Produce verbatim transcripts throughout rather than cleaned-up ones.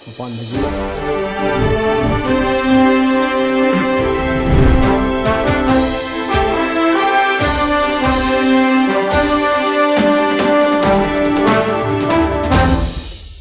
ꯃꯄꯥꯟꯗꯒꯤ꯫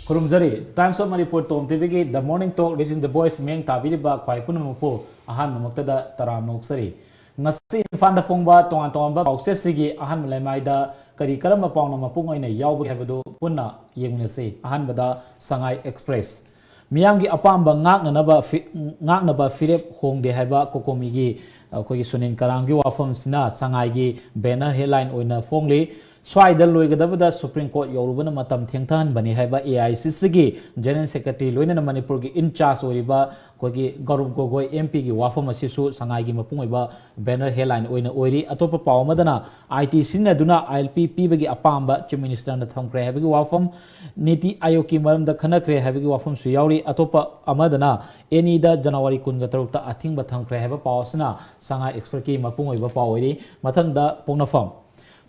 ꯈꯨꯔꯨꯝꯖꯔꯤ꯫ Times of Manipur Tom ꯇꯤꯚꯤꯒꯤ The Morning Talk, Raising the Voice ꯃꯤꯠꯌꯦꯡ ꯇꯥꯕꯤꯔꯤꯕ ꯈ꯭ꯋꯥꯏ ꯄꯨꯝꯅꯃꯛꯄꯨ ꯑꯍꯥꯟꯕꯃꯛꯇꯗ ꯇꯔꯥꯝꯅ ꯑꯣꯛꯆꯔꯤ꯫ ꯉꯁꯤ ꯏꯝꯐꯥꯜꯗ ꯐꯣꯡꯕ ꯇꯣꯉꯥꯟ ꯇꯣꯉꯥꯟꯕ ꯄꯥꯎꯆꯦꯁꯤꯒꯤ ꯑꯍꯥꯟꯕ ꯂꯩꯃꯥꯏꯗ ꯀꯔꯤ ꯀꯔꯝꯕ ꯄꯥꯎꯅ ꯃꯄꯨꯡ ꯑꯣꯏꯅ ꯌꯥꯎꯕꯒꯦ ꯍꯥꯏꯕꯗꯨ ꯄꯨꯟꯅ ꯌꯦꯡꯃꯤꯟꯅꯁꯤ꯫ ꯑꯍꯥꯟꯕꯗ ꯁꯉꯥꯏ ꯑꯦꯛꯁꯄ꯭ꯔꯦꯁ꯫ ꯃꯤꯌꯥꯝꯒꯤ ꯑꯄꯥꯝꯕ ꯉꯥꯛꯅꯅꯕ ꯐꯤ-, ꯉꯥꯛꯅꯕ ꯐꯤꯔꯦꯞ ꯍꯣꯡꯗꯦ ꯍꯥꯏꯕ ꯀꯣꯀꯣꯃꯤꯒꯤ ꯑꯩꯈꯣꯏꯒꯤ ꯁꯨꯅꯤꯜ ꯀꯔꯥꯝꯒꯤ ꯋꯥꯐꯝꯁꯤꯅ ꯁꯉꯥꯏꯒꯤ ꯕꯦꯅꯔ ꯍꯦꯗꯂꯥꯏꯟ ꯑꯣꯏꯅ ꯐꯣꯡꯂꯤ꯫ ꯁ꯭ꯋꯥꯏꯗ ꯂꯣꯏꯒꯗꯕꯗ ꯁꯨꯄ꯭ꯔꯤꯝ ꯀꯣꯔꯠ ꯌꯧꯔꯨꯕꯅ ꯃꯇꯝ ꯊꯦꯡꯊꯍꯟꯕꯅꯤ ꯍꯥꯏꯕ ꯑꯦ ꯑꯥꯏ ꯁꯤ ꯁꯤꯒꯤ ꯖꯦꯅꯔꯦꯜ ꯁꯦꯀ꯭ꯔꯦꯇꯔꯤ ꯂꯣꯏꯅꯅ ꯃꯅꯤꯄꯨꯔꯒꯤ ꯏꯟ ꯆꯥꯔꯖ ꯑꯣꯏꯔꯤꯕ ꯑꯩꯈꯣꯏꯒꯤ ꯒꯧꯔꯕ ꯒꯣꯒꯣꯏ ꯑꯦꯝ ꯄꯤꯒꯤ ꯋꯥꯐꯝ ꯑꯁꯤꯁꯨ ꯁꯉꯥꯏꯒꯤ ꯃꯄꯨꯡ ꯑꯣꯏꯕ ꯕꯦꯅꯔ ꯍꯦꯗꯂꯥꯏꯟ ꯑꯣꯏꯅ ꯑꯣꯏꯔꯤ꯫ ꯑꯇꯣꯞꯄ ꯄꯥꯎ ꯑꯃꯗꯅ ꯑꯥꯏ ꯇꯤ ꯁꯤꯖꯤꯟꯅꯗꯨꯅ ꯑꯥꯏ ꯑꯦꯜ ꯄꯤ ꯄꯤꯕꯒꯤ ꯑꯄꯥꯝꯕ ꯆꯤꯐ ꯃꯤꯅꯤꯁꯇꯔꯅ ꯊꯝꯈ꯭ꯔꯦ ꯍꯥꯏꯕꯒꯤ ꯋꯥꯐꯝ, ꯅꯤꯇꯤ ꯑꯥꯌꯣꯒꯀꯤ ꯃꯔꯝꯗ ꯈꯟꯅꯈ꯭ꯔꯦ ꯍꯥꯏꯕꯒꯤ ꯋꯥꯐꯝꯁꯨ ꯌꯥꯎꯔꯤ꯫ ꯑꯇꯣꯞꯄ ꯑꯃꯗꯅ ꯑꯦꯅꯤꯗ ꯖꯅꯋꯥꯔꯤ ꯀꯨꯟꯒ ꯇꯔꯨꯛꯇ ꯑꯊꯤꯡꯕ ꯊꯝꯈ꯭ꯔꯦ ꯍꯥꯏꯕ ꯄꯥꯎ ꯑꯁꯤꯅ ꯁꯉꯥꯏ ꯑꯦꯛꯁꯄ꯭ꯔꯦꯁꯀꯤ ꯃꯄꯨꯡ ꯑꯣꯏꯕ ꯄꯥꯎ ꯑꯣꯏꯔꯤ꯫ ꯃꯊꯪꯗ ꯄꯣꯛꯅꯐꯝ꯫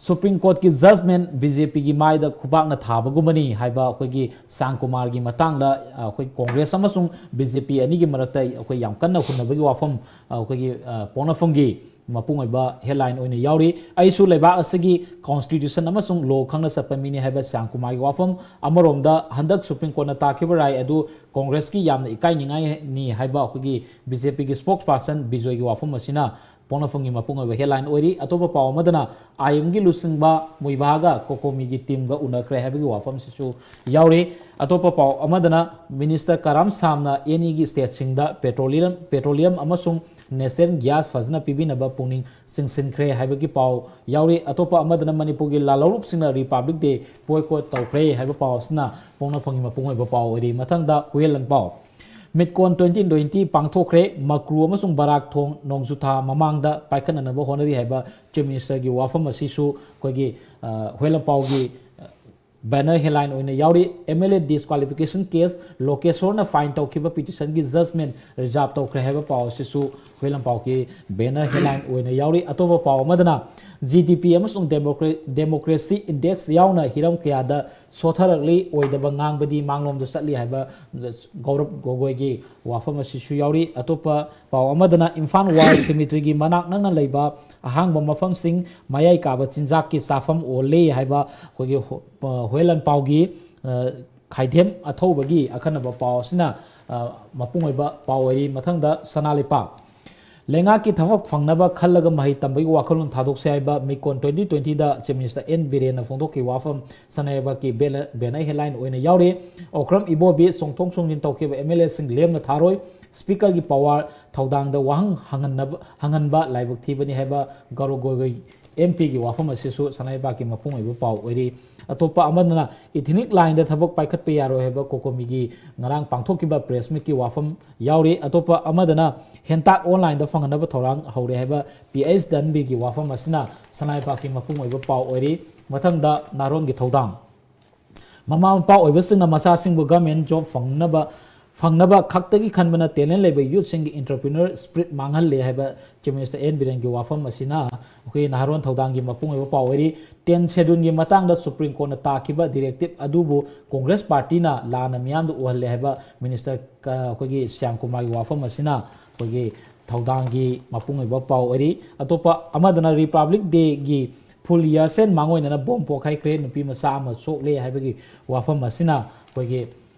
ꯁꯨꯄ꯭ꯔꯤꯝ ꯀꯣꯔꯠꯀꯤ ꯖꯖꯃꯦꯟ ꯕꯤ ꯖꯦ ꯄꯤꯒꯤ ꯃꯥꯏꯗ ꯈꯨꯕꯥꯛꯅ ꯊꯥꯕꯒꯨꯝꯕꯅꯤ ꯍꯥꯏꯕ ꯑꯩꯈꯣꯏꯒꯤ ꯁ꯭ꯌꯥꯝ ꯀꯨꯃꯥꯔꯒꯤ ꯃꯇꯥꯡꯗ, ꯑ, ꯑꯩꯈꯣꯏ ꯀꯣꯡꯒ꯭ꯔꯦꯁ ꯑꯃꯁꯨꯡ ꯕꯤ ꯖꯦ ꯄꯤ ꯑꯅꯤꯒꯤ ꯃꯔꯛꯇ ꯑꯩꯈꯣꯏ ꯌꯥꯝ ꯀꯟꯅ ꯍꯨꯟꯅꯕꯒꯤ ꯋꯥꯐꯝ, ꯑ, ꯑꯩꯈꯣꯏꯒꯤ, ꯑ, ꯄꯣꯛꯅꯐꯝꯒꯤ ꯃꯄꯨꯡ ꯑꯣꯏꯕ ꯍꯦꯗꯂꯥꯏꯟ ꯑꯣꯏꯅ ꯌꯥꯎꯔꯤ꯫ ꯑꯩꯁꯨ ꯂꯩꯕꯥꯛ ꯑꯁꯤꯒꯤ ꯀꯣꯟꯁꯇꯤꯇ꯭ꯌꯨꯁꯟ ꯑꯃꯁꯨꯡ ꯂꯣ ꯈꯪꯅ ꯆꯠꯄ ꯃꯤꯅꯤ ꯍꯥꯏꯕ ꯁ꯭ꯌꯥꯝ ꯀꯨꯃꯥꯔꯒꯤ ꯋꯥꯐꯝ꯫ ꯑꯃꯔꯣꯝꯗ ꯍꯟꯗꯛ ꯁꯨꯄ꯭ꯔꯤꯝ ꯀꯣꯔꯠꯅ ꯇꯥꯈꯤꯕ ꯔꯥꯏ ꯑꯗꯨ ꯀꯣꯡꯒ꯭ꯔꯦꯁꯀꯤ ꯌꯥꯝꯅ ꯏꯀꯥꯏꯅꯤꯡꯉꯥꯏꯅꯤ ꯍꯥꯏꯕ ꯑꯩꯈꯣꯏꯒꯤ ꯕꯤ ꯖꯦ ꯄꯤꯒꯤ ꯁ꯭ꯄꯣꯛꯁ ꯄꯥꯔꯁꯟ ꯕꯤꯖꯣꯏꯒꯤ ꯋꯥꯐꯝ ꯑꯁꯤꯅ ꯄꯣꯛꯅꯐꯝꯒꯤ ꯃꯄꯨꯡ ꯑꯣꯏꯕ ꯍꯦꯗꯂꯥꯏꯟ ꯑꯣꯏꯔꯤ꯫ ꯑꯇꯣꯞꯄ ꯄꯥꯎ ꯑꯃꯗꯅ ꯑꯥꯏ ꯑꯦꯝꯒꯤ ꯂꯨꯆꯤꯡꯕ ꯃꯨꯏꯕꯥꯒ ꯀꯣꯀꯣꯃꯤꯒꯤ ꯇꯤꯝꯒ ꯎꯅꯈ꯭ꯔꯦ ꯍꯥꯏꯕꯒꯤ ꯋꯥꯐꯝꯁꯤꯁꯨ ꯌꯥꯎꯔꯤ꯫ ꯑꯇꯣꯞꯄ ꯄꯥꯎ ꯑꯃꯗꯅ ꯃꯤꯅꯤꯁꯇꯔ ꯀꯔꯥꯝ ꯁꯥꯝꯅ ꯑꯦꯅꯤꯒꯤ ꯁ꯭ꯇꯦꯠꯁꯤꯡꯗ ꯄꯦꯇ꯭ꯔꯣꯂꯤꯌꯝ, ꯄꯦꯇ꯭ꯔꯣꯂꯤꯌꯝ ꯑꯃꯁꯨꯡ ꯅꯦꯆꯔꯦꯜ ꯒ꯭ꯌꯥꯁ ꯐꯖꯅ ꯄꯤꯕꯤꯅꯕ ꯄꯨꯛꯅꯤꯡ ꯆꯤꯡꯁꯤꯟꯈ꯭ꯔꯦ ꯍꯥꯏꯕꯒꯤ ꯄꯥꯎ ꯌꯥꯎꯔꯤ꯫ ꯑꯇꯣꯞꯄ ꯑꯃꯗꯅ ꯃꯅꯤꯄꯨꯔꯒꯤ ꯂꯥꯜꯍꯧꯂꯨꯞꯁꯤꯡꯅ ꯔꯤꯄꯕ꯭ꯂꯤꯛ ꯗꯦ ꯕꯣꯏꯀꯣꯠ ꯇꯧꯈ꯭ꯔꯦ ꯍꯥꯏꯕ ꯄꯥꯎ ꯑꯁꯤꯅ ꯄꯣꯛꯅꯐꯝꯒꯤ ꯃꯄꯨꯡ ꯑꯣꯏꯕ ꯄꯥꯎ ꯑꯣꯏꯔꯤ꯫ ꯃꯊꯪꯗ ꯍꯨꯏꯌꯦꯟ ꯂꯥꯟꯄꯥꯎ꯫ ꯃꯤꯠꯀꯣꯟ ꯇ꯭ꯋꯦꯟꯇꯤ ꯇ꯭ꯋꯦꯟꯇꯤ ꯄꯥꯡꯊꯣꯛꯈ꯭ꯔꯦ, ꯃꯀ꯭ꯔꯨ ꯑꯃꯁꯨꯡ ꯕꯔꯥꯛ ꯊꯣꯡ ꯅꯣꯡꯖꯨꯊꯥ ꯃꯃꯥꯡꯗ ꯄꯥꯏꯈꯠꯅꯅꯕ ꯍꯣꯠꯅꯔꯤ ꯍꯥꯏꯕ ꯆꯤꯐ ꯃꯤꯅꯤꯁꯇꯔꯒꯤ ꯋꯥꯐꯝ ꯑꯁꯤꯁꯨ ꯑꯩꯈꯣꯏꯒꯤ, ꯑ, ꯍꯨꯏꯌꯦꯟ ꯂꯥꯟꯄꯥꯎꯒꯤ, ꯑ, ꯕꯦꯅꯔ ꯍꯦꯗꯂꯥꯏꯟ ꯑꯣꯏꯅ ꯌꯥꯎꯔꯤ꯫ ꯑꯦꯝ ꯑꯦꯜ ꯑꯦ ꯗꯤꯁꯀ꯭ꯋꯥꯂꯤꯐꯤꯀꯦꯁꯟ ꯀꯦꯁ, ꯂꯣꯀꯦꯁꯣꯔꯅ ꯐꯥꯏꯟ ꯇꯧꯈꯤꯕ ꯄꯤꯇꯤꯁꯟꯒꯤ ꯖꯖꯃꯦꯟ ꯔꯤꯖꯥꯔꯚ ꯇꯧꯈ꯭ꯔꯦ ꯍꯥꯏꯕ ꯄꯥꯎ ꯑꯁꯤꯁꯨ ꯍꯨꯏꯌꯦꯟ ꯂꯥꯟꯄꯥꯎꯒꯤ ꯕꯦꯅꯔ ꯍꯦꯗꯂꯥꯏꯟ ꯑꯣꯏꯅ ꯌꯥꯎꯔꯤ꯫ ꯑꯇꯣꯞꯄ ꯄꯥꯎ ꯑꯃꯗꯅ ꯖꯤ ꯗꯤ ꯄꯤ ꯑꯃꯁꯨꯡ ꯗꯦꯃꯣꯀ꯭ꯔꯦ-, ꯗꯦꯃꯣꯀ꯭ꯔꯦꯁꯤ ꯏꯟꯗꯦꯛꯁ ꯌꯥꯎꯅ ꯍꯤꯔꯝ ꯀꯌꯥꯗ ꯁꯣꯊꯔꯛꯂꯤ, ꯑꯣꯏꯗꯕ ꯉꯥꯡꯕꯗꯤ ꯃꯥꯡꯂꯣꯝꯗ ꯆꯠꯂꯤ ꯍꯥꯏꯕ ꯒꯧꯔꯕ ꯒꯣꯒꯣꯏꯒꯤ ꯋꯥꯐꯝ ꯑꯁꯤꯁꯨ ꯌꯥꯎꯔꯤ꯫ ꯑꯇꯣꯞꯄ ꯄꯥꯎ ꯑꯃꯗꯅ ꯏꯝꯐꯥꯜ ꯋꯥꯔ ꯁꯦꯃꯤꯇ꯭ꯔꯤꯒꯤ ꯃꯅꯥꯛ ꯅꯛꯅ ꯂꯩꯕ ꯑꯍꯥꯡꯕ ꯃꯐꯝꯁꯤꯡ ꯃꯌꯥꯏ ꯀꯥꯕ ꯆꯤꯟꯖꯥꯛꯀꯤ ꯆꯥꯐꯝ ꯑꯣꯜꯂꯤ ꯍꯥꯏꯕ ꯑꯩꯈꯣꯏꯒꯤ ꯍꯨ-, ꯑ, ꯍꯨꯌꯦꯟꯂꯥꯟꯄꯥꯎꯒꯤ, ꯑ, ꯈꯥꯏꯗꯦꯝ ꯑꯊꯧꯕꯒꯤ ꯑꯈꯟꯅꯕ ꯄꯥꯎ ꯑꯁꯤꯅ, ꯑ, ꯃꯄꯨꯡ ꯑꯣꯏꯕ ꯄꯥꯎ ꯑꯣꯏꯔꯤ꯫ ꯃꯊꯪꯗ ꯁꯅꯥ ꯂꯩꯄꯥꯛ꯫ ꯂꯩꯉꯥꯛꯀꯤ ꯊꯕꯛ ꯐꯪꯅꯕ ꯈꯜꯂꯒ ꯃꯍꯩ ꯇꯝꯕꯒꯤ ꯋꯥꯈꯜꯂꯣꯟ ꯊꯥꯗꯣꯛꯁꯦ ꯍꯥꯏꯕ ꯃꯤꯀꯣꯟ twenty twenty ꯗ Chief Minister ꯑꯦꯟ ꯕꯤꯔꯦꯟꯅ ꯐꯣꯡꯗꯣꯛꯈꯤꯕ ꯋꯥꯐꯝ ꯁꯅꯥ ꯂꯩꯕꯥꯛꯀꯤ banner, banner headline ꯑꯣꯏꯅ ꯌꯥꯎꯔꯤ꯫ ꯑꯣꯀ꯭ꯔꯝ ꯏꯕꯣꯕꯤ ꯆꯣꯡꯊꯣꯛ ꯆꯣꯡꯁꯤꯟ ꯇꯧꯈꯤꯕ M L A ꯁꯤꯡ ꯂꯦꯝꯅ ꯊꯥꯔꯣꯏ꯫ Speaker ꯒꯤ power ꯊꯧꯗꯥꯡꯗ ꯋꯥꯍꯪ ꯍꯪꯍꯟꯅꯕ, ꯍꯪꯍꯟꯕ ꯂꯥꯏꯕꯛ ꯊꯤꯕꯅꯤ ꯍꯥꯏꯕ ꯒꯧꯔꯕ ꯒꯣꯒꯣꯏ M P ꯒꯤ ꯋꯥꯐꯝ ꯑꯁꯤꯁꯨ ꯁꯅꯥ ꯂꯩꯕꯥꯛꯀꯤ ꯃꯄꯨꯡ ꯑꯣꯏꯕ ꯄꯥꯎ ꯑꯣꯏꯔꯤ꯫ ꯑꯇꯣꯞꯄ ꯑꯃꯗꯅ ethnic line ꯗ ꯊꯕꯛ ꯄꯥꯏꯈꯠꯄ ꯌꯥꯔꯣꯏ ꯍꯥꯏꯕ ꯀꯣꯀꯣꯃꯤꯒꯤ ꯉꯔꯥꯡ ꯄꯥꯡꯊꯣꯛꯈꯤꯕ press meet ꯀꯤ ꯋꯥꯐꯝ ꯌꯥꯎꯔꯤ꯫ ꯑꯇꯣꯞꯄ ꯑꯃꯗꯅ ꯍꯦꯟꯇꯥꯛ online ꯗ ꯐꯪꯍꯟꯅꯕ ꯊꯧꯔꯥꯡ ꯍꯧꯔꯦ ꯍꯥꯏꯕ P H ꯙꯟꯕꯤꯒꯤ ꯋꯥꯐꯝ ꯑꯁꯤꯅ ꯁꯅꯥ ꯂꯩꯕꯥꯛꯀꯤ ꯃꯄꯨꯡ ꯑꯣꯏꯕ ꯄꯥꯎ ꯑꯣꯏꯔꯤ꯫ ꯃꯊꯪꯗ ꯅꯍꯥꯔꯣꯟꯒꯤ ꯊꯧꯗꯥꯡ꯫ ꯃꯃꯥ ꯃꯄꯥ ꯑꯣꯏꯕꯁꯤꯡꯅ ꯃꯆꯥꯁꯤꯡꯕꯨ government job ꯐꯪꯅꯕ, ꯐꯪꯅꯕ ꯈꯛꯇꯒꯤ ꯈꯟꯕꯅ talent ꯂꯩꯕ youth ꯁꯤꯡꯒꯤ entrepreneur spirit ꯃꯥꯡꯍꯜꯂꯦ ꯍꯥꯏꯕ Chief Minister ꯑꯦꯟ ꯕꯤꯔꯦꯟꯒꯤ ꯋꯥꯐꯝ ꯑꯁꯤꯅ ꯑꯩꯈꯣꯏꯒꯤ ꯅꯍꯥꯔꯣꯟ ꯊꯧꯗꯥꯡꯒꯤ ꯃꯄꯨꯡ ꯑꯣꯏꯕ ꯄꯥꯎ ꯑꯣꯏꯔꯤ꯫ Tenth Schedule ꯒꯤ ꯃꯇꯥꯡꯗ Supreme Court ꯅ ꯇꯥꯈꯤꯕ directive ꯑꯗꯨꯕꯨ Congress party ꯅ ꯂꯥꯟꯅ ꯃꯤꯌꯥꯝꯗ ꯎꯍꯜꯂꯦ ꯍꯥꯏꯕ Minister ꯀ-, ꯑꯩꯈꯣꯏꯒꯤ ꯁ꯭ꯌꯥꯝ ꯀꯨꯃꯥꯔꯒꯤ ꯋꯥꯐꯝ ꯑꯁꯤꯅ ꯑꯩꯈꯣꯏꯒꯤ ꯊꯧꯗꯥꯡꯒꯤ ꯃꯄꯨꯡ ꯑꯣꯏꯕ ꯄꯥꯎ ꯑꯣꯏꯔꯤ꯫ ꯑꯇꯣꯞꯄ ꯑꯃꯗꯅ Republic Day ꯒꯤ full year ꯁꯦ ꯃꯥꯡꯑꯣꯏꯅꯅ bomb ꯄꯣꯈꯥꯏꯈ꯭ꯔꯦ, ꯅꯨꯄꯤ ꯃꯆꯥ ꯑꯃ ꯁꯣꯛꯂꯦ ꯍꯥꯏꯕꯒꯤ ꯋꯥꯐꯝ ꯑꯁꯤꯅ ꯑꯩꯈꯣꯏꯒꯤ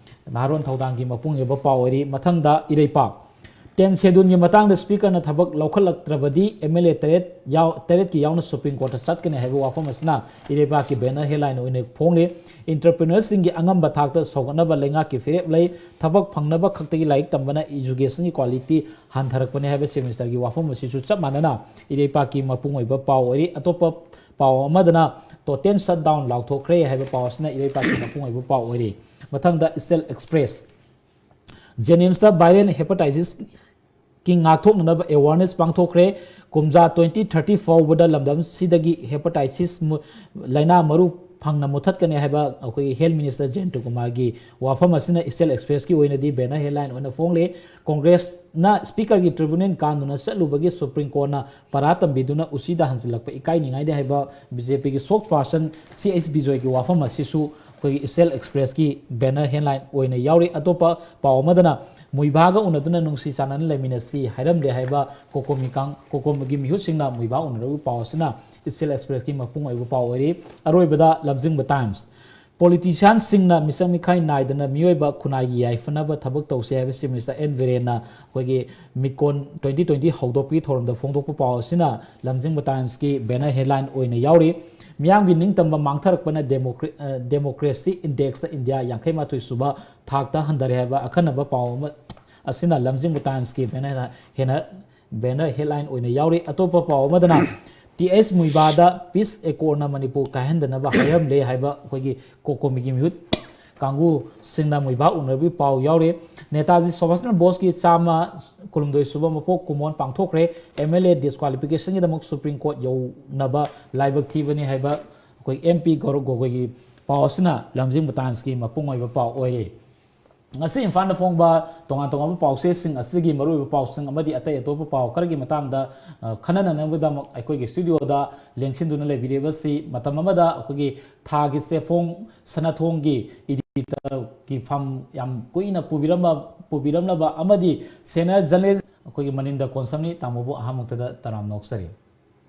ꯅꯍꯥꯔꯣꯟ ꯊꯧꯗꯥꯡꯒꯤ ꯃꯄꯨꯡ ꯑꯣꯏꯕ ꯄꯥꯎ ꯑꯣꯏꯔꯤ꯫ ꯃꯊꯪꯗ ꯏꯔꯩꯄꯥꯛ꯫ Tenth Schedule ꯒꯤ ꯃꯇꯥꯡꯗ Speaker ꯅ ꯊꯕꯛ ꯂꯧꯈꯠꯂꯛꯇ꯭ꯔꯕꯗꯤ M L A ꯇꯔꯦꯠ ꯌꯥꯎ-, ꯇꯔꯦꯠꯀꯤ ꯌꯥꯎꯅ Supreme Court ꯇ ꯆꯠꯀꯅꯤ ꯍꯥꯏꯕ ꯋꯥꯐꯝ ꯑꯁꯤꯅ ꯏꯔꯩꯄꯥꯛꯀꯤ banner headline ꯑꯣꯏꯅ ꯐꯣꯡꯂꯤ꯫ Entrepreneur ꯁꯤꯡꯒꯤ ꯑꯉꯝꯕ ꯊꯥꯛꯇ ꯁꯧꯒꯠꯅꯕ ꯂꯩꯉꯥꯛꯀꯤ ꯐꯤꯔꯦꯞ ꯂꯩ꯫ ꯊꯕꯛ ꯐꯪꯅꯕ ꯈꯛꯇꯒꯤ ꯂꯥꯏꯔꯤꯛ ꯇꯝꯕꯅ education ꯒꯤ quality ꯍꯟꯊꯔꯛꯄꯅꯤ ꯍꯥꯏꯕ Chief Minister ꯒꯤ ꯋꯥꯐꯝ ꯑꯁꯤꯁꯨ ꯆꯞ ꯃꯥꯟꯅꯅ ꯏꯔꯩꯄꯥꯛꯀꯤ ꯃꯄꯨꯡ ꯑꯣꯏꯕ ꯄꯥꯎ ꯑꯣꯏꯔꯤ꯫ ꯑꯇꯣꯞꯄ ꯄꯥꯎ ꯑꯃꯗꯅ total shutdown ꯂꯥꯎꯊꯣꯛꯈ꯭ꯔꯦ ꯍꯥꯏꯕ ꯄꯥꯎ ꯑꯁꯤꯅ ꯏꯔꯩꯄꯥꯛꯀꯤ ꯃꯄꯨꯡ ꯑꯣꯏꯕ ꯄꯥꯎ ꯑꯣꯏꯔꯤ꯫ ꯃꯊꯪꯗ Eastern Express꯫ JNIMS ꯇ viral hepatitis ꯀꯤ ꯉꯥꯛꯊꯣꯛꯅꯅꯕ awareness ꯄꯥꯡꯊꯣꯛꯈ꯭ꯔꯦ꯫ ꯀꯨꯝꯖꯥ twenty thirty ꯐꯥꯎꯕꯗ ꯂꯝꯗꯝꯁꯤꯗꯒꯤ hepatitis ꯃꯨ-, ꯂꯥꯏꯅꯥ ꯃꯔꯨ ꯐꯪꯅ ꯃꯨꯊꯠꯀꯅꯤ ꯍꯥꯏꯕ ꯑꯩꯈꯣꯏꯒꯤ ꯍꯦꯜꯊ ꯃꯤꯅꯤꯁꯇꯔ ꯖꯌꯟꯇ ꯀꯨꯃꯥꯔꯒꯤ ꯋꯥꯐꯝ ꯑꯁꯤꯅ ꯏꯁꯇꯦꯜ ꯑꯦꯛꯁꯄ꯭ꯔꯦꯁꯀꯤ ꯑꯣꯏꯅꯗꯤ ꯕꯦꯅꯔ ꯍꯦꯗꯂꯥꯏꯟ ꯑꯣꯏꯅ ꯐꯣꯡꯂꯤ꯫ ꯀꯣꯡꯒ꯭ꯔꯦꯁꯅ ꯁ꯭ꯄꯤꯀꯔꯒꯤ ꯇ꯭ꯔꯤꯕ꯭ꯌꯨꯅꯦꯜ ꯀꯥꯟꯗꯨꯅ ꯆꯠꯂꯨꯕꯒꯤ ꯁꯨꯄ꯭ꯔꯤꯝ ꯀꯣꯔꯠꯅ ꯄꯔꯥ ꯇꯝꯕꯤꯗꯨꯅ ꯎꯆꯤꯗ ꯍꯟꯖꯤꯜꯂꯛꯄ ꯏꯀꯥꯏꯅꯤꯡꯉꯥꯏꯅꯤ ꯍꯥꯏꯕ ꯕꯤ ꯖꯦ ꯄꯤꯒꯤ ꯁ꯭ꯄꯣꯛꯁ ꯄꯥꯔꯁꯟ ꯁꯤ ꯑꯩꯆ ꯕꯤꯖꯣꯏꯒꯤ ꯋꯥꯐꯝ ꯑꯁꯤꯁꯨ ꯑꯩꯈꯣꯏꯒꯤ ꯏꯁꯇꯦꯜ ꯑꯦꯛꯁꯄ꯭ꯔꯦꯁꯀꯤ ꯕꯦꯅꯔ ꯍꯦꯗꯂꯥꯏꯟ ꯑꯣꯏꯅ ꯌꯥꯎꯔꯤ꯫ ꯑꯇꯣꯞꯄ ꯄꯥꯎ ꯑꯃꯗꯅ ꯃꯨꯏꯕꯥꯒ ꯎꯅꯗꯨꯅ ꯅꯨꯡꯁꯤ ꯆꯥꯟꯅꯅ ꯂꯩꯃꯤꯟꯅꯁꯤ ꯍꯥꯏꯔꯝꯂꯦ ꯍꯥꯏꯕ ꯀꯣꯀꯣꯃꯤ ꯀꯥꯡ-, ꯀꯣꯀꯣꯃꯤꯒꯤ ꯃꯤꯍꯨꯠꯁꯤꯡꯅ ꯃꯨꯏꯕꯥ ꯎꯅꯔꯕꯒꯤ ꯄꯥꯎ ꯑꯁꯤꯅ ꯏꯁꯇꯦꯜ ꯑꯦꯛꯁꯄ꯭ꯔꯦꯁꯀꯤ ꯃꯄꯨꯡ ꯑꯣꯏꯕ ꯄꯥꯎ ꯑꯣꯏꯔꯤ꯫ ꯑꯔꯣꯏꯕꯗ ꯂꯝꯖꯤꯡꯕ ꯇꯥꯏꯝꯁ꯫ ꯄꯣꯂꯤꯇꯤꯁꯤꯌꯥꯟꯁꯤꯡꯅ ꯃꯤꯆꯪ ꯃꯤꯈꯥꯏ ꯅꯥꯏꯗꯅ ꯃꯤꯑꯣꯏꯕ ꯈꯨꯟꯅꯥꯏꯒꯤ ꯌꯥꯏꯐꯅꯕ ꯊꯕꯛ ꯇꯧꯁꯤ ꯍꯥꯏꯕ ꯆꯤꯐ ꯃꯤꯅꯤꯁꯇꯔ ꯑꯦꯟ ꯕꯤꯔꯦꯟꯅ ꯑꯩꯈꯣꯏꯒꯤ ꯃꯤꯀꯣꯟ ꯇ꯭ꯋꯦꯟꯇꯤ ꯇ꯭ꯋꯦꯟꯇꯤ ꯍꯧꯗꯣꯛꯄꯒꯤ ꯊꯧꯔꯝꯗ ꯐꯣꯡꯗꯣꯛꯄ ꯄꯥꯎ ꯑꯁꯤꯅ ꯂꯝꯖꯤꯡꯕ ꯇꯥꯏꯝꯁꯀꯤ ꯕꯦꯅꯔ ꯍꯦꯗꯂꯥꯏꯟ ꯑꯣꯏꯅ ꯌꯥꯎꯔꯤ꯫ ꯃꯤꯌꯥꯝꯒꯤ ꯅꯤꯡꯇꯝꯕ ꯃꯥꯡꯊꯔꯛꯄꯅ ꯗꯦꯃꯣꯀ꯭ꯔꯦ-, ꯑ, ꯗꯦꯃꯣꯀ꯭ꯔꯦꯁꯤ ꯏꯟꯗꯦꯛꯁꯇ ꯏꯟꯗꯤꯌꯥ ꯌꯥꯡꯈꯩ ꯃꯥꯊꯣꯏ ꯁꯨꯕ ꯊꯥꯛꯇ ꯍꯟꯊꯔꯦ ꯍꯥꯏꯕ ꯑꯈꯟꯅꯕ ꯄꯥꯎ ꯑꯃ ꯑꯁꯤꯅ ꯂꯝꯖꯤꯡꯕ ꯇꯥꯏꯝꯁꯀꯤ ꯕꯦꯅꯔ ꯍꯦꯟꯅ ꯕꯦꯅꯔ ꯍꯦꯗꯂꯥꯏꯟ ꯑꯣꯏꯅ ꯌꯥꯎꯔꯤ꯫ ꯑꯇꯣꯞꯄ ꯄꯥꯎ ꯑꯃꯗꯅ ꯇꯤ ꯑꯩꯆ ꯃꯨꯏꯕꯥꯗ ꯄꯤꯁ ꯑꯦꯀꯣꯔꯗꯅ ꯃꯅꯤꯄꯨꯔ ꯀꯥꯏꯍꯟꯗꯅꯕ ꯍꯥꯏꯔꯝꯂꯦ ꯍꯥꯏꯕ ꯑꯩꯈꯣꯏꯒꯤ ꯀꯣꯀꯣꯃꯤꯒꯤ ꯃꯤꯍꯨꯠ ꯀꯥꯡꯕꯨꯁꯤꯡꯅ ꯃꯨꯏꯕꯥ ꯎꯅꯕꯒꯤ ꯄꯥꯎ ꯌꯥꯎꯔꯤ꯫ ꯅꯦꯇꯥꯖꯤ ꯁꯨꯚꯥꯁ ꯆꯟꯗ꯭ꯔ ꯕꯣꯁꯀꯤ ꯆꯥꯝꯃ ꯀꯨꯟꯍꯨꯝꯗꯣꯏ ꯁꯨꯕ ꯃꯄꯣꯛ ꯀꯨꯝꯑꯣꯟ ꯄꯥꯡꯊꯣꯛꯈ꯭ꯔꯦ꯫ ꯑꯦꯝ ꯑꯦꯜ ꯑꯦ ꯗꯤꯁꯀ꯭ꯋꯥꯂꯤꯐꯤꯀꯦꯁꯟꯒꯤꯗꯃꯛ ꯁꯨꯄ꯭ꯔꯤꯝ ꯀꯣꯔꯠ ꯌꯧꯅꯕ ꯂꯥꯏꯕꯛ ꯊꯤꯕꯅꯤ ꯍꯥꯏꯕ ꯑꯩꯈꯣꯏ ꯑꯦꯝ ꯄꯤ ꯒꯧꯔꯕ ꯒꯣꯒꯣꯏꯒꯤ ꯄꯥꯎ ꯑꯁꯤꯅ ꯂꯝꯖꯤꯡꯕ ꯇꯥꯏꯝꯁꯀꯤ ꯃꯄꯨꯡ ꯑꯣꯏꯕ ꯄꯥꯎ ꯑꯣꯏꯔꯤ꯫ ꯉꯁꯤ ꯏꯝꯐꯥꯜꯗ ꯐꯣꯡꯕ ꯇꯣꯉꯥꯟ ꯇꯣꯉꯥꯟꯕ ꯄꯥꯎꯆꯦꯁꯤꯡ ꯑꯁꯤꯒꯤ ꯃꯔꯨꯑꯣꯏꯕ ꯄꯥꯎꯁꯤꯡ ꯑꯃꯗꯤ ꯑꯇꯩ ꯑꯇꯣꯞꯄ ꯄꯥꯎ ꯈꯔꯒꯤ ꯃꯇꯥꯡꯗ, ꯑ, ꯈꯟꯅꯅꯅꯕꯒꯤꯗꯃꯛ ꯑꯩꯈꯣꯏꯒꯤ ꯁ꯭ꯇꯨꯗꯤꯑꯣꯗ ꯂꯦꯡꯁꯤꯟꯗꯨꯅ ꯂꯩꯕꯤꯔꯤꯕꯁꯤ ꯃꯇꯝ ꯑꯃꯗ ꯑꯩꯈꯣꯏꯒꯤ ꯊꯥꯒꯤ ꯆꯦꯐꯣꯡ ꯁꯅꯥꯊꯣꯡꯒꯤ ꯏꯗꯤꯇꯔꯒꯤ ꯐꯝ ꯌꯥꯝ ꯀꯨꯏꯅ ꯄꯨꯕꯤꯔꯝꯕ, ꯄꯨꯕꯤꯔꯝꯂꯕ ꯑꯃꯗꯤ ꯁꯦꯅꯤꯌꯔ ꯖꯔꯅꯦꯂꯤꯁ ꯑꯩꯈꯣꯏꯒꯤ ꯃꯅꯤꯟꯗ ꯀꯣꯟꯁꯝꯅꯤ꯫ ꯇꯥꯃꯣꯕꯨ ꯑꯍꯥꯟꯕꯃꯛꯇꯗ ꯇꯔꯥꯝꯅ ꯑꯣꯛꯆꯔꯤ꯫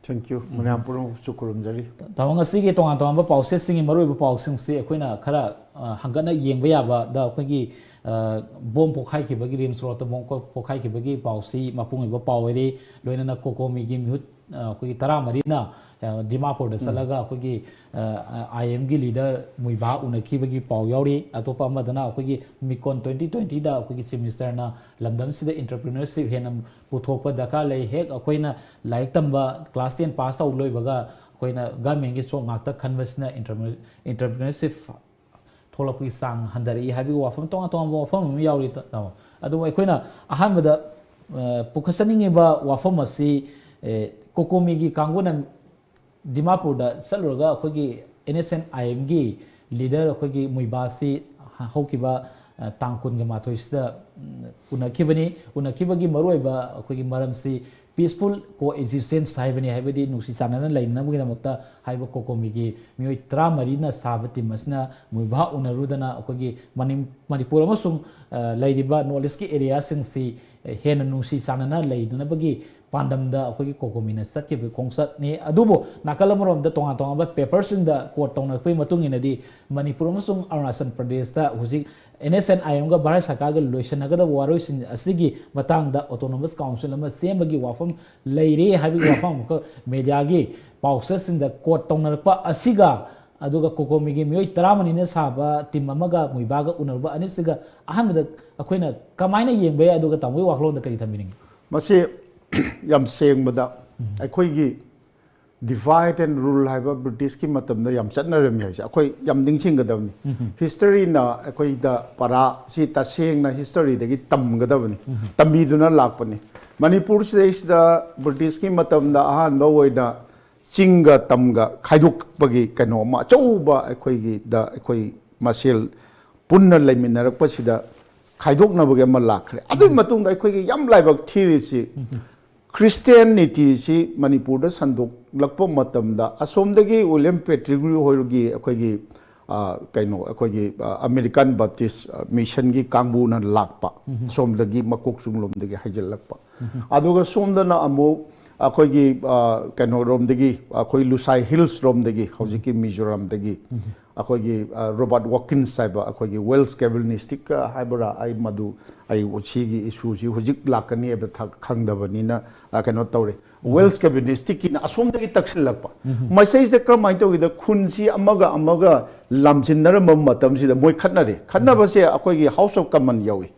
Thank you꯫ ꯃꯌꯥꯝ ꯄꯨꯝꯅꯃꯛꯁꯨ ꯈꯨꯔꯨꯝꯖꯔꯤ꯫ ꯇꯥꯃꯣ, ꯉꯁꯤꯒꯤ ꯇꯣꯉꯥꯟ ꯇꯣꯉꯥꯟꯕ ꯄꯥꯎꯆꯦꯁꯤꯡꯒꯤ ꯃꯔꯨꯑꯣꯏꯕ ꯄꯥꯎꯁꯤꯡꯁꯤ ꯑꯩꯈꯣꯏꯅ ꯈꯔ, ꯑ, ꯍꯪꯒꯠꯅ ꯌꯦꯡꯕ ꯌꯥꯕꯗ ꯑꯩꯈꯣꯏꯒꯤ, ꯑ, ꯕꯣꯝ ꯄꯣꯈꯥꯏꯈꯤꯕꯒꯤ, ꯔꯤꯝꯁ ꯔꯣꯗꯇ ꯕꯣꯝ ꯀꯣ-, ꯄꯣꯈꯥꯏꯈꯤꯕꯒꯤ ꯄꯥꯎꯁꯤ ꯃꯄꯨꯡ ꯑꯣꯏꯕ ꯄꯥꯎ ꯑꯣꯏꯔꯤ꯫ ꯂꯣꯏꯅꯅ ꯀꯣꯀꯣꯃꯤꯒꯤ ꯃꯤꯍꯨꯠ, ꯑ, ꯑꯩꯈꯣꯏꯒꯤ ꯇꯔꯥꯃꯔꯤꯅ, ꯑ, ꯗꯤꯃꯥꯄꯨꯔꯗ ꯆꯠꯂꯒ ꯑꯩꯈꯣꯏꯒꯤ, ꯑ, ꯑꯥꯏ ꯑꯦꯝꯒꯤ ꯂꯤꯗꯔ ꯃꯨꯏꯕꯥ ꯎꯅꯈꯤꯕꯒꯤ ꯄꯥꯎ ꯌꯥꯎꯔꯤ꯫ ꯑꯇꯣꯞꯄ ꯑꯃꯗꯅ ꯑꯩꯈꯣꯏꯒꯤ ꯃꯤꯀꯣꯟ ꯇ꯭ꯋꯦꯟꯇꯤ ꯇ꯭ꯋꯦꯟꯇꯤꯗ ꯑꯩꯈꯣꯏꯒꯤ ꯆꯤꯐ ꯃꯤꯅꯤꯁꯇꯔꯅ ꯂꯝꯗꯝꯁꯤꯗ ꯑꯦꯟꯇꯔꯄ꯭ꯔꯤꯅꯔꯁꯤꯞ ꯍꯦꯟꯅ ꯄꯨꯊꯣꯛꯄ ꯗꯔꯀꯥꯔ ꯂꯩ꯫ ꯍꯦꯛ ꯑꯩꯈꯣꯏꯅ ꯂꯥꯏꯔꯤꯛ ꯇꯝꯕ ꯀ꯭ꯂꯥꯁ ꯇꯦꯟ ꯄꯥꯁ ꯇꯧ ꯂꯣꯏꯕꯒ ꯑꯩꯈꯣꯏꯅ ꯒꯚꯔꯟꯃꯦꯟꯒꯤ ꯖꯣꯕ ꯉꯥꯛꯇ ꯈꯟꯕꯁꯤꯅ ꯑꯦꯟꯇꯔꯄ꯭ꯔꯤ-, ꯑꯦꯟꯇꯔꯄ꯭ꯔꯤꯅꯔꯁꯤꯞ ꯊꯣꯛꯂꯛꯄꯒꯤ ꯆꯥꯡ ꯍꯟꯊꯔꯛꯏ ꯍꯥꯏꯕꯒꯤ ꯋꯥꯐꯝ, ꯇꯣꯉꯥꯟ ꯇꯣꯉꯥꯟꯕ ꯋꯥꯐꯝ ꯑꯃ ꯌꯥꯎꯔꯤ, ꯇ-, ꯇꯥꯃꯣ꯫ ꯑꯗꯨꯕꯨ ꯑꯩꯈꯣꯏꯅ ꯑꯍꯥꯟꯕꯗ, ꯑ, ꯄꯨꯈꯠꯆꯅꯤꯡꯉꯤꯕ ꯋꯥꯐꯝ ꯑꯁꯤ, ꯑꯦ, ꯀꯣꯀꯣꯃꯤꯒꯤ ꯀꯥꯡꯕꯨꯅ ꯗꯤꯃꯥꯄꯨꯔꯗ ꯆꯠꯂꯨꯔꯒ ꯑꯩꯈꯣꯏꯒꯤ ꯑꯦꯟ ꯑꯦꯁ ꯑꯦꯟ ꯑꯥꯏ ꯑꯦꯝꯒꯤ ꯂꯤꯗꯔ ꯑꯩꯈꯣꯏꯒꯤ ꯃꯨꯏꯕꯥꯁꯤ ꯍꯧꯈꯤꯕ, ꯑ, ꯇꯥꯡ ꯀꯨꯟꯒ ꯃꯥꯊꯣꯏꯁꯤꯗ, ꯎꯝ, ꯎꯅꯈꯤꯕꯅꯤ꯫ ꯎꯅꯈꯤꯕꯒꯤ ꯃꯔꯨꯑꯣꯏꯕ ꯑꯩꯈꯣꯏꯒꯤ ꯃꯔꯝꯁꯤ peaceful coexistence ꯍꯥꯏꯕꯅꯤ, ꯍꯥꯏꯕꯗꯤ ꯅꯨꯡꯁꯤ ꯆꯥꯟꯅꯅ ꯂꯩꯅꯅꯕꯒꯤꯗꯃꯛꯇ ꯍꯥꯏꯕ ꯀꯣꯀꯣꯃꯤꯒꯤ ꯃꯤꯑꯣꯏ ꯇꯔꯥꯃꯔꯤꯅ ꯁꯥꯕ ꯇꯤꯝ ꯑꯁꯤꯅ ꯃꯨꯏꯕꯥ ꯎꯅꯔꯨꯗꯅ ꯑꯩꯈꯣꯏꯒꯤ ꯃꯅꯤ-, ꯃꯅꯤꯄꯨꯔ ꯑꯃꯁꯨꯡ, ꯑ, ꯂꯩꯔꯤꯕ ꯅꯣꯔꯠ ꯏꯁꯀꯤ ꯑꯦꯔꯤꯌꯥꯁꯤꯡꯁꯤ ꯍꯦꯟꯅ ꯅꯨꯡꯁꯤ ꯆꯥꯟꯅꯅ ꯂꯩꯅꯅꯕꯒꯤ ꯄꯥꯟꯗꯝꯗ ꯑꯩꯈꯣꯏꯒꯤ ꯀꯣꯀꯣꯃꯤꯅ ꯆꯠꯈꯤꯕ ꯈꯣꯡꯆꯠꯅꯤ꯫ ꯑꯗꯨꯕꯨ ꯅꯥꯀꯜ ꯑꯃꯔꯣꯝꯗ ꯇꯣꯉꯥꯟ ꯇꯣꯉꯥꯟꯕ ꯄꯦꯄꯔꯁꯤꯡꯗ ꯀꯣꯠ ꯇꯧꯅꯔꯛꯄꯒꯤ ꯃꯇꯨꯡ ꯏꯟꯅꯗꯤ ꯃꯅꯤꯄꯨꯔ ꯑꯃꯁꯨꯡ ꯑꯔꯨꯅꯥꯆꯜ ꯄ꯭ꯔꯗꯦꯁꯇ ꯍꯧꯖꯤꯛ ꯑꯦꯟ ꯑꯦꯁ ꯑꯦꯟ ꯑꯥꯏ ꯑꯦꯝꯒ ꯚꯥꯔꯠ ꯁꯔꯀꯥꯔꯒ ꯂꯣꯏꯁꯤꯟꯅꯒꯗꯕ ꯋꯥꯔꯣꯏꯁꯤꯟ ꯑꯁꯤꯒꯤ ꯃꯇꯥꯡꯗ autonomous council ꯑꯃ ꯁꯦꯝꯕꯒꯤ ꯋꯥꯐꯝ ꯂꯩꯔꯦ ꯍꯥꯏꯕꯒꯤ ꯋꯥꯐꯝ ꯑꯃꯈꯛ ꯃꯦꯗꯤꯌꯥꯒꯤ ꯄꯥꯎꯆꯦꯁꯤꯡꯗ ꯀꯣꯠ ꯇꯧꯅꯔꯛꯄ ꯑꯁꯤꯒ, ꯑꯗꯨꯒ ꯀꯣꯀꯣꯃꯤꯒꯤ ꯃꯤꯑꯣꯏ ꯇꯔꯥꯃꯔꯤꯅ ꯁꯥꯕ ꯇꯤꯝ ꯑꯃꯒ ꯃꯨꯏꯕꯥꯒ ꯎꯅꯔꯨꯕ ꯑꯅꯤꯁꯤꯒ ꯑꯍꯥꯟꯕꯗ ꯑꯩꯈꯣꯏꯅ ꯀꯃꯥꯏꯅ ꯌꯦꯡꯕ ꯌꯥꯏ, ꯑꯗꯨꯒ ꯇꯥꯃꯣꯒꯤ ꯋꯥꯈꯜꯂꯣꯟꯗ ꯀꯔꯤ ꯊꯝꯕꯤꯅꯤꯡꯉꯤ? ꯃꯁꯤ ꯌꯥꯝ ꯁꯦꯡꯕꯗ ꯑꯩꯈꯣꯏꯒꯤ divide and rule ꯍꯥꯏꯕ ꯕ꯭ꯔꯤꯇꯤꯁꯀꯤ ꯃꯇꯝꯗ ꯌꯥꯝ ꯆꯠꯅꯔꯝꯃꯤ ꯍꯥꯏꯁꯦ ꯑꯩꯈꯣꯏ ꯌꯥꯝ ꯅꯤꯡꯁꯤꯡꯒꯗꯕꯅꯤ꯫ ꯍꯤꯁꯇꯔꯤꯅ ꯑꯩꯈꯣꯏꯗ ꯄꯔꯥ ꯁꯤ ꯇꯁꯦꯡꯅ ꯍꯤꯁꯇꯔꯤꯗꯒꯤ ꯇꯝꯒꯗꯕꯅꯤ, ꯇꯝꯕꯤꯗꯨꯅ ꯂꯥꯛꯄꯅꯤ꯫ ꯃꯅꯤꯄꯨꯔ ꯁꯤꯗꯩꯁꯤꯗ ꯕ꯭ꯔꯤꯇꯤꯁꯀꯤ ꯃꯇꯝꯗ ꯑꯍꯥꯟꯕ ꯑꯣꯏꯅ ꯆꯤꯡꯒ ꯇꯝꯒ ꯈꯥꯏꯗꯣꯛꯄꯒꯤ ꯀꯩꯅꯣ ꯑꯃ ꯑꯆꯧꯕ ꯑꯩꯈꯣꯏꯒꯤꯗ ꯑꯩꯈꯣꯏ ꯃꯁꯦꯜ ꯄꯨꯟꯅ ꯂꯩꯃꯤꯟꯅꯔꯛꯄꯁꯤꯗ ꯈꯥꯏꯗꯣꯛꯅꯕꯒꯤ ꯑꯃ ꯂꯥꯛꯈ꯭ꯔꯦ꯫ ꯑꯗꯨꯒꯤ ꯃꯇꯨꯡꯗ ꯑꯩꯈꯣꯏꯒꯤ ꯌꯥꯝ ꯂꯥꯏꯕꯛ ꯊꯤꯔꯤꯁꯤ ꯈ꯭ꯔꯤꯁꯇꯤꯌꯥꯅꯤꯇꯤꯁꯤ ꯃꯅꯤꯄꯨꯔꯗ ꯁꯟꯗꯣꯛꯂꯛꯄ ꯃꯇꯝꯗ ꯑꯁꯣꯝꯗꯒꯤ ꯋꯤꯂꯤꯌꯝ ꯄꯦꯇ꯭ꯔꯤꯒ꯭ꯔꯨ ꯍꯣꯏꯒꯤ ꯑꯩꯈꯣꯏꯒꯤ, ꯑ, ꯀꯩꯅꯣ ꯑꯩꯈꯣꯏꯒꯤ, ꯑ, ꯑꯃꯦꯔꯤꯀꯥꯟ ꯕꯞꯇꯤꯁ, ꯑ, ꯃꯤꯁꯟꯒꯤ ꯀꯥꯡꯕꯨꯅ ꯂꯥꯛꯄ, ꯁꯣꯝꯗꯒꯤ ꯃꯀꯣꯛꯆꯨꯡ ꯂꯣꯝꯗꯒꯤ ꯍꯩꯖꯤꯜꯂꯛꯄ꯫ ꯑꯗꯨꯒ ꯁꯣꯝꯗꯅ ꯑꯃꯨꯛ ꯑꯩꯈꯣꯏꯒꯤ, ꯑ, ꯀꯩꯅꯣꯔꯣꯝꯗꯒꯤ, ꯑꯩꯈꯣꯏ ꯂꯨꯁꯥꯏ ꯍꯤꯜꯁ ꯔꯣꯝꯗꯒꯤ, ꯍꯧꯖꯤꯛꯀꯤ ꯃꯤꯖꯣꯔꯥꯝꯗꯒꯤ ꯑꯩꯈꯣꯏꯒꯤ, ꯑ, ꯔꯣꯕꯥꯔꯠ ꯋꯥꯀꯤꯟꯁ ꯍꯥꯏꯕ ꯑꯩꯈꯣꯏꯒꯤ ꯋꯦꯜꯁ ꯀꯦꯕꯤꯅꯤꯁꯇꯤꯛ ꯍꯥꯏꯕ꯭ꯔꯥ, ꯑꯩ ꯃꯗꯨ ꯑꯩ ꯁꯤꯒꯤ ꯏꯁꯨꯁꯤ ꯍꯧꯖꯤꯛ ꯂꯥꯛꯀꯅꯤ ꯍꯥꯏꯕ ꯊ-, ꯈꯪꯗꯕꯅꯤꯅ, ꯑ, ꯀꯩꯅꯣ ꯇꯧꯔꯦ꯫ ꯋꯦꯜꯁ ꯀꯦꯕꯤꯅꯤꯁꯇꯤꯛꯀꯤꯅ ꯑꯁꯣꯝꯗꯒꯤ ꯇꯛꯁꯤꯜꯂꯛꯄ꯫ ꯃꯁꯤꯁꯦ ꯀꯔꯝꯍꯥꯏꯅ ꯇꯧꯒꯦꯗ, ꯈꯨꯟꯁꯤ ꯑꯃꯒ ꯑꯃꯒ ꯂꯥꯝꯁꯤꯟꯅꯔꯝꯕ ꯃꯇꯝꯁꯤꯗ ꯃꯣꯏ ꯈꯠꯅꯔꯦ꯫ ꯈꯠꯅꯕꯁꯦ ꯑꯩꯈꯣꯏꯒꯤ ꯍꯥꯎꯁ ꯑꯣꯐ ꯀꯃꯟ ꯌꯧꯏ꯫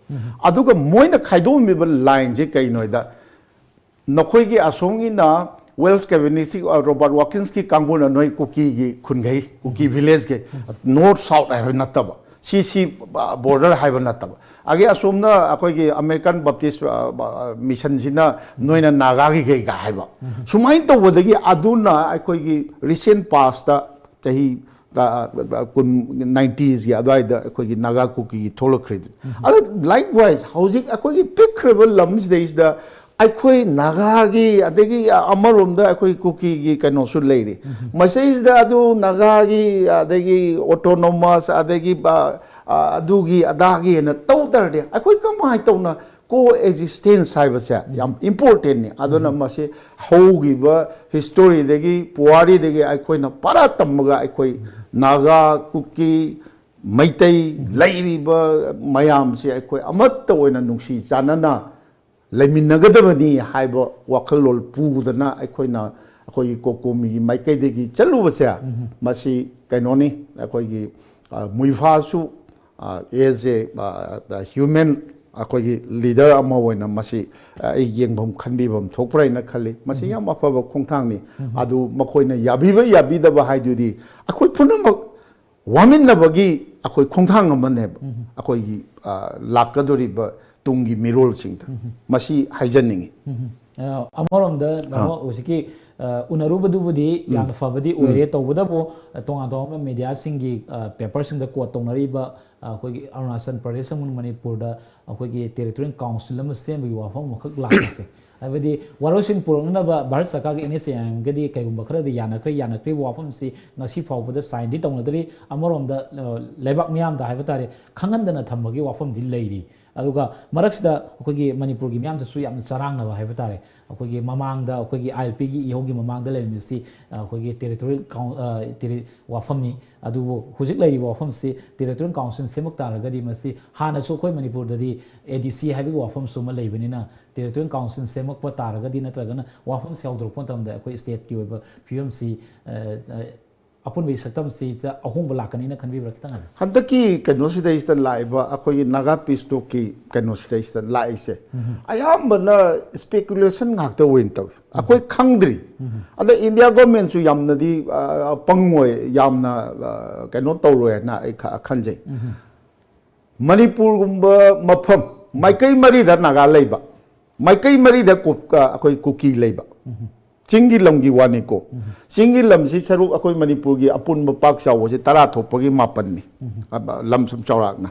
ꯑꯗꯨꯒ ꯃꯣꯏꯅ ꯈꯥꯏꯗꯣꯛꯑꯝꯃꯤꯕ ꯂꯥꯏꯟꯁꯦ ꯀꯩꯅꯣ ꯍꯥꯏꯗ, ꯅꯈꯣꯏꯒꯤ ꯑꯁꯣꯝꯒꯤꯅ ꯋꯦꯜꯁ ꯀꯦꯕꯤꯅꯤꯁꯀꯤ, ꯑ, ꯔꯣꯕꯥꯔꯠ ꯋꯥꯀꯤꯟꯁꯀꯤ ꯀꯥꯡꯕꯨꯅ ꯅꯣꯏ ꯀꯨꯀꯤꯒꯤ ꯈꯨꯟꯈꯩ, ꯀꯨꯀꯤ ꯚꯤꯂꯦꯖꯀꯤ ꯅꯣꯔꯠ ꯁꯥꯎꯠ ꯍꯥꯏꯕ ꯅꯠꯇꯕ, ꯁꯤ, ꯁꯤ, ꯑ, ꯕꯣꯔꯗꯔ ꯍꯥꯏꯕ ꯅꯠꯇꯕ, ꯑꯗꯒꯤ ꯑꯁꯣꯝꯅ ꯑꯩꯈꯣꯏꯒꯤ ꯑꯃꯦꯔꯤꯀꯥꯟ ꯕꯞꯇꯤꯁ, ꯑ, ꯑ, ꯃꯤꯁꯟꯁꯤꯅ ꯅꯣꯏꯅ ꯅꯥꯒꯥꯒꯤ ꯀꯩꯀꯥ ꯍꯥꯏꯕ, ꯁꯨꯃꯥꯏꯅ ꯇꯧꯕꯗꯒꯤ ꯑꯗꯨꯅ ꯑꯩꯈꯣꯏꯒꯤ ꯔꯤꯁꯦꯟ ꯄꯥꯁꯇ ꯆꯍꯤ ꯀꯨꯟ, ꯅꯥꯏꯟꯇꯤꯁꯀꯤ ꯑꯗꯨꯋꯥꯏꯗ ꯑꯩꯈꯣꯏꯒꯤ ꯅꯥꯒꯥ ꯀꯨꯀꯤꯒꯤ ꯊꯣꯛꯂꯛꯈ꯭ꯔꯤꯗꯨꯅꯤ꯫ ꯑꯗꯨ likewise ꯍꯧꯖꯤꯛ ꯑꯩꯈꯣꯏꯒꯤ ꯄꯤꯛꯈ꯭ꯔꯕ ꯂꯝꯁꯤꯗꯩꯁꯤꯗ ꯑꯩꯈꯣꯏ ꯅꯥꯒꯥꯒꯤ, ꯑꯗꯒꯤ ꯑꯃꯔꯣꯝꯗ ꯑꯩꯈꯣꯏ ꯀꯨꯀꯤꯒꯤ ꯀꯩꯅꯣꯁꯨ ꯂꯩꯔꯤ꯫ ꯃꯁꯤꯗꯩꯁꯤꯗ ꯑꯗꯨ ꯅꯥꯒꯥꯒꯤ, ꯑꯗꯒꯤ autonomous, ꯑꯗꯒꯤ ꯑꯗꯨꯒꯤ ꯑꯗꯥꯒꯤ ꯍꯦꯟꯅ ꯇꯧ ꯇꯥꯔꯗꯤ ꯑꯩꯈꯣꯏ ꯀꯃꯥꯏꯅ ꯇꯧꯅ co existence ꯍꯥꯏꯕꯁꯦ ꯌꯥꯝ importantꯅꯤ꯫ ꯑꯗꯨꯅ ꯃꯁꯤ ꯍꯧꯈꯤꯕ historyꯗꯒꯤ, ꯄꯨꯋꯥꯔꯤꯗꯒꯤ ꯑꯩꯈꯣꯏꯅ ꯄꯔꯥ ꯇꯝꯃꯒ ꯑꯩꯈꯣꯏ ꯅꯥꯒꯥ, ꯀꯨꯀꯤ, ꯃꯩꯇꯩ ꯂꯩꯔꯤꯕ ꯃꯌꯥꯝꯁꯦ ꯑꯩꯈꯣꯏ ꯑꯃꯠꯇ ꯑꯣꯏꯅ ꯅꯨꯡꯁꯤ ꯆꯥꯟꯅꯅ ꯂꯩꯃꯤꯟꯅꯒꯗꯕꯅꯤ ꯍꯥꯏꯕ ꯋꯥꯈꯜꯂꯣꯟ ꯄꯨꯗꯅ ꯑꯩꯈꯣꯏꯅ, ꯑꯩꯈꯣꯏꯒꯤ ꯀꯣꯀꯣꯃꯤꯒꯤ ꯃꯥꯏꯀꯩꯗꯒꯤ ꯆꯠꯂꯨꯕꯁꯦ, ꯃꯁꯤ ꯀꯩꯅꯣꯅꯤ, ꯑꯩꯈꯣꯏꯒꯤ, ꯑ, ꯃꯨꯏꯐꯥꯁꯨ, ꯑ, as a, ꯑ, human, ꯑꯩꯈꯣꯏꯒꯤ leader ꯑꯃ ꯑꯣꯏꯅ ꯃꯁꯤ, ꯑ, ꯑꯩ ꯌꯦꯡꯐꯝ ꯈꯟꯕꯤꯐꯝ ꯊꯣꯛꯄ꯭ꯔꯥ ꯍꯥꯏꯅ ꯈꯜꯂꯤ꯫ ꯃꯁꯤ ꯌꯥꯝ ꯑꯐꯕ ꯈꯣꯡꯊꯥꯡꯅꯤ꯫ ꯑꯗꯨ ꯃꯈꯣꯏꯅ ꯌꯥꯕꯤꯕ ꯌꯥꯕꯤꯗꯕ ꯍꯥꯏꯗꯨꯗꯤ ꯑꯩꯈꯣꯏ ꯄꯨꯝꯅꯃꯛ ꯋꯥꯃꯤꯟꯅꯕꯒꯤ ꯑꯩꯈꯣꯏ ꯈꯣꯡꯊꯥꯡ ꯑꯃꯅꯦꯕ꯫ ꯑꯩꯈꯣꯏꯒꯤ, ꯑ, ꯂꯥꯛꯀꯗꯧꯔꯤꯕ ꯇꯨꯡꯒꯤ ꯃꯤꯔꯣꯜꯁꯤꯡꯗ ꯃꯁꯤ ꯍꯥꯏꯖꯅꯤꯡꯉꯤ꯫ ꯑ, ꯑꯃꯔꯣꯝꯗ ꯅꯃꯣ ꯍꯧꯖꯤꯛꯀꯤ, ꯑ, ꯎꯅꯔꯨꯕꯗꯨꯕꯨꯗꯤ ꯌꯥꯝꯅ ꯐꯕꯗꯤ ꯑꯣꯏꯔꯦ꯫ ꯇꯧꯕꯇꯕꯨ, ꯑ, ꯇꯣꯉꯥꯟ ꯇꯣꯉꯥꯟꯕ mediaꯁꯤꯡꯒꯤ, ꯑ, paperꯁꯤꯡꯗ quote ꯇꯧꯅꯔꯤꯕ, ꯑ, ꯑꯩꯈꯣꯏꯒꯤ ꯑꯔꯨꯅꯥꯆꯜ ꯄ꯭ꯔꯗꯦꯁ ꯑꯃꯗꯤ ꯃꯅꯤꯄꯨꯔꯗ ꯑꯩꯈꯣꯏꯒꯤ territorial council ꯑꯃ ꯁꯦꯝꯕꯒꯤ ꯋꯥꯐꯝ ꯑꯃꯈꯛ ꯂꯥꯛꯄꯁꯦ, ꯍꯥꯏꯕꯗꯤ ꯋꯥꯔꯣꯏꯁꯤꯟ ꯄꯨꯔꯛꯅꯅꯕ ꯚꯥꯔꯠ ꯁꯔꯀꯥꯔꯒ NSCIMꯒꯗꯤ ꯀꯩꯒꯨꯝꯕ ꯈꯔꯗꯤ ꯌꯥꯅꯈ꯭ꯔꯦ, ꯌꯥꯅꯈ꯭ꯔꯤꯕ ꯋꯥꯐꯝꯁꯤ ꯉꯁꯤ ꯐꯥꯎꯕꯗ signꯗꯤ ꯇꯧꯅꯗ꯭ꯔꯤ꯫ ꯑꯃꯔꯣꯝꯗ, ꯑ, ꯂꯩꯕꯥꯛ ꯃꯤꯌꯥꯝꯗ ꯍꯥꯏꯕ ꯇꯥꯔꯦ, ꯈꯪꯍꯟꯗꯅ ꯊꯝꯕꯒꯤ ꯋꯥꯐꯝꯗꯤ ꯂꯩꯔꯤ꯫ ꯑꯗꯨꯒ ꯃꯔꯛꯁꯤꯗ ꯑꯩꯈꯣꯏꯒꯤ ꯃꯅꯤꯄꯨꯔꯒꯤ ꯃꯤꯌꯥꯝꯗꯁꯨ ꯌꯥꯝꯅ ꯆꯔꯥꯡꯅꯕ ꯍꯥꯏꯕ ꯇꯥꯔꯦ, ꯑꯩꯈꯣꯏꯒꯤ ꯃꯃꯥꯡꯗ, ꯑꯩꯈꯣꯏꯒꯤ ILPꯒꯤ ꯏꯍꯧꯒꯤ ꯃꯃꯥꯡꯗ ꯂꯩꯔꯝꯃꯤꯁꯤ, ꯑ, ꯑꯩꯈꯣꯏꯒꯤ territorial coun-, ꯑ, terri-, ꯋꯥꯐꯝꯅꯤ꯫ ꯑꯗꯨꯕꯨ ꯍꯧꯖꯤꯛ ꯂꯩꯔꯤꯕ ꯋꯥꯐꯝꯁꯤ territorial council ꯁꯦꯝꯃꯛ ꯇꯥꯔꯒꯗꯤ ꯃꯁꯤ ꯍꯥꯟꯅꯁꯨ ꯑꯩꯈꯣꯏ ꯃꯅꯤꯄꯨꯔꯗꯗꯤ ADC ꯍꯥꯏꯕꯒꯤ ꯋꯥꯐꯝꯁꯨ ꯑꯃ ꯂꯩꯕꯅꯤꯅ, territorial council ꯁꯦꯝꯃꯛꯄ ꯇꯥꯔꯒꯗꯤ ꯅꯠꯇ꯭ꯔꯒꯅ ꯋꯥꯐꯝꯁꯤ ꯍꯧꯗꯣꯔꯛꯄ ꯃꯇꯝꯗ ꯑꯩꯈꯣꯏ stateꯀꯤ ꯑꯣꯏꯕ ꯐꯤꯕꯝꯁꯤ, ꯑ, ꯑ, ꯑꯄꯨꯟꯕꯒꯤ ꯁꯛꯇꯝꯁꯤꯗ ꯑꯍꯣꯡꯕ ꯂꯥꯛꯀꯅꯤꯅ ꯈꯟꯕꯤꯕ꯭ꯔꯥ? ꯈꯤꯇꯪ ꯍꯥꯏꯕꯤꯌꯨ꯫ ꯍꯟꯗꯛꯀꯤ ꯀꯩꯅꯣꯁꯤꯗꯩꯁꯤꯗ ꯂꯥꯛꯏꯕ ꯑꯩꯈꯣꯏꯒꯤ ꯅꯥꯒꯥ peace talkꯀꯤ ꯀꯩꯅꯣꯁꯤꯗꯩꯁꯤꯗ ꯂꯥꯛꯏꯁꯦ ꯑꯌꯥꯝꯕꯅ speculation ꯉꯥꯛꯇ ꯑꯣꯏꯅ ꯇꯧꯏ꯫ ꯑꯩꯈꯣꯏ ꯈꯪꯗ꯭ꯔꯤ꯫ ꯑꯗ India governmentꯁꯨ ꯌꯥꯝꯅꯗꯤ, ꯑ, ꯄꯪꯉꯣꯏ, ꯌꯥꯝꯅ, ꯑ, ꯀꯩꯅꯣ ꯇꯧꯔꯣꯏ ꯍꯥꯏꯅ ꯑꯩ ꯈ-, ꯈꯟꯖꯩ꯫ ꯃꯅꯤꯄꯨꯔꯒꯨꯝꯕ ꯃꯐꯝ ꯃꯥꯏꯀꯩ ꯃꯔꯤꯗ ꯅꯥꯒꯥ ꯂꯩꯕ, ꯃꯥꯏꯀꯩ ꯃꯔꯤꯗ ꯀꯨ-, ꯑ, ꯑꯩꯈꯣꯏ ꯀꯨꯀꯤ ꯂꯩꯕ, ꯆꯤꯡꯒꯤ ꯂꯝꯒꯤ ꯋꯥꯅꯤꯀꯣ꯫ ꯆꯤꯡꯒꯤ ꯂꯝꯁꯤ ꯁꯔꯨꯛ ꯑꯩꯈꯣꯏ ꯃꯅꯤꯄꯨꯔꯒꯤ ꯑꯄꯨꯟꯕ ꯄꯥꯛ ꯆꯥꯎꯕꯁꯦ ꯇꯔꯥ ꯊꯣꯛꯄꯒꯤ ꯃꯥꯄꯟꯅꯤ꯫ ꯑ, ꯂꯝ ꯁꯨꯝ ꯆꯥꯎꯔꯥꯛꯅ꯫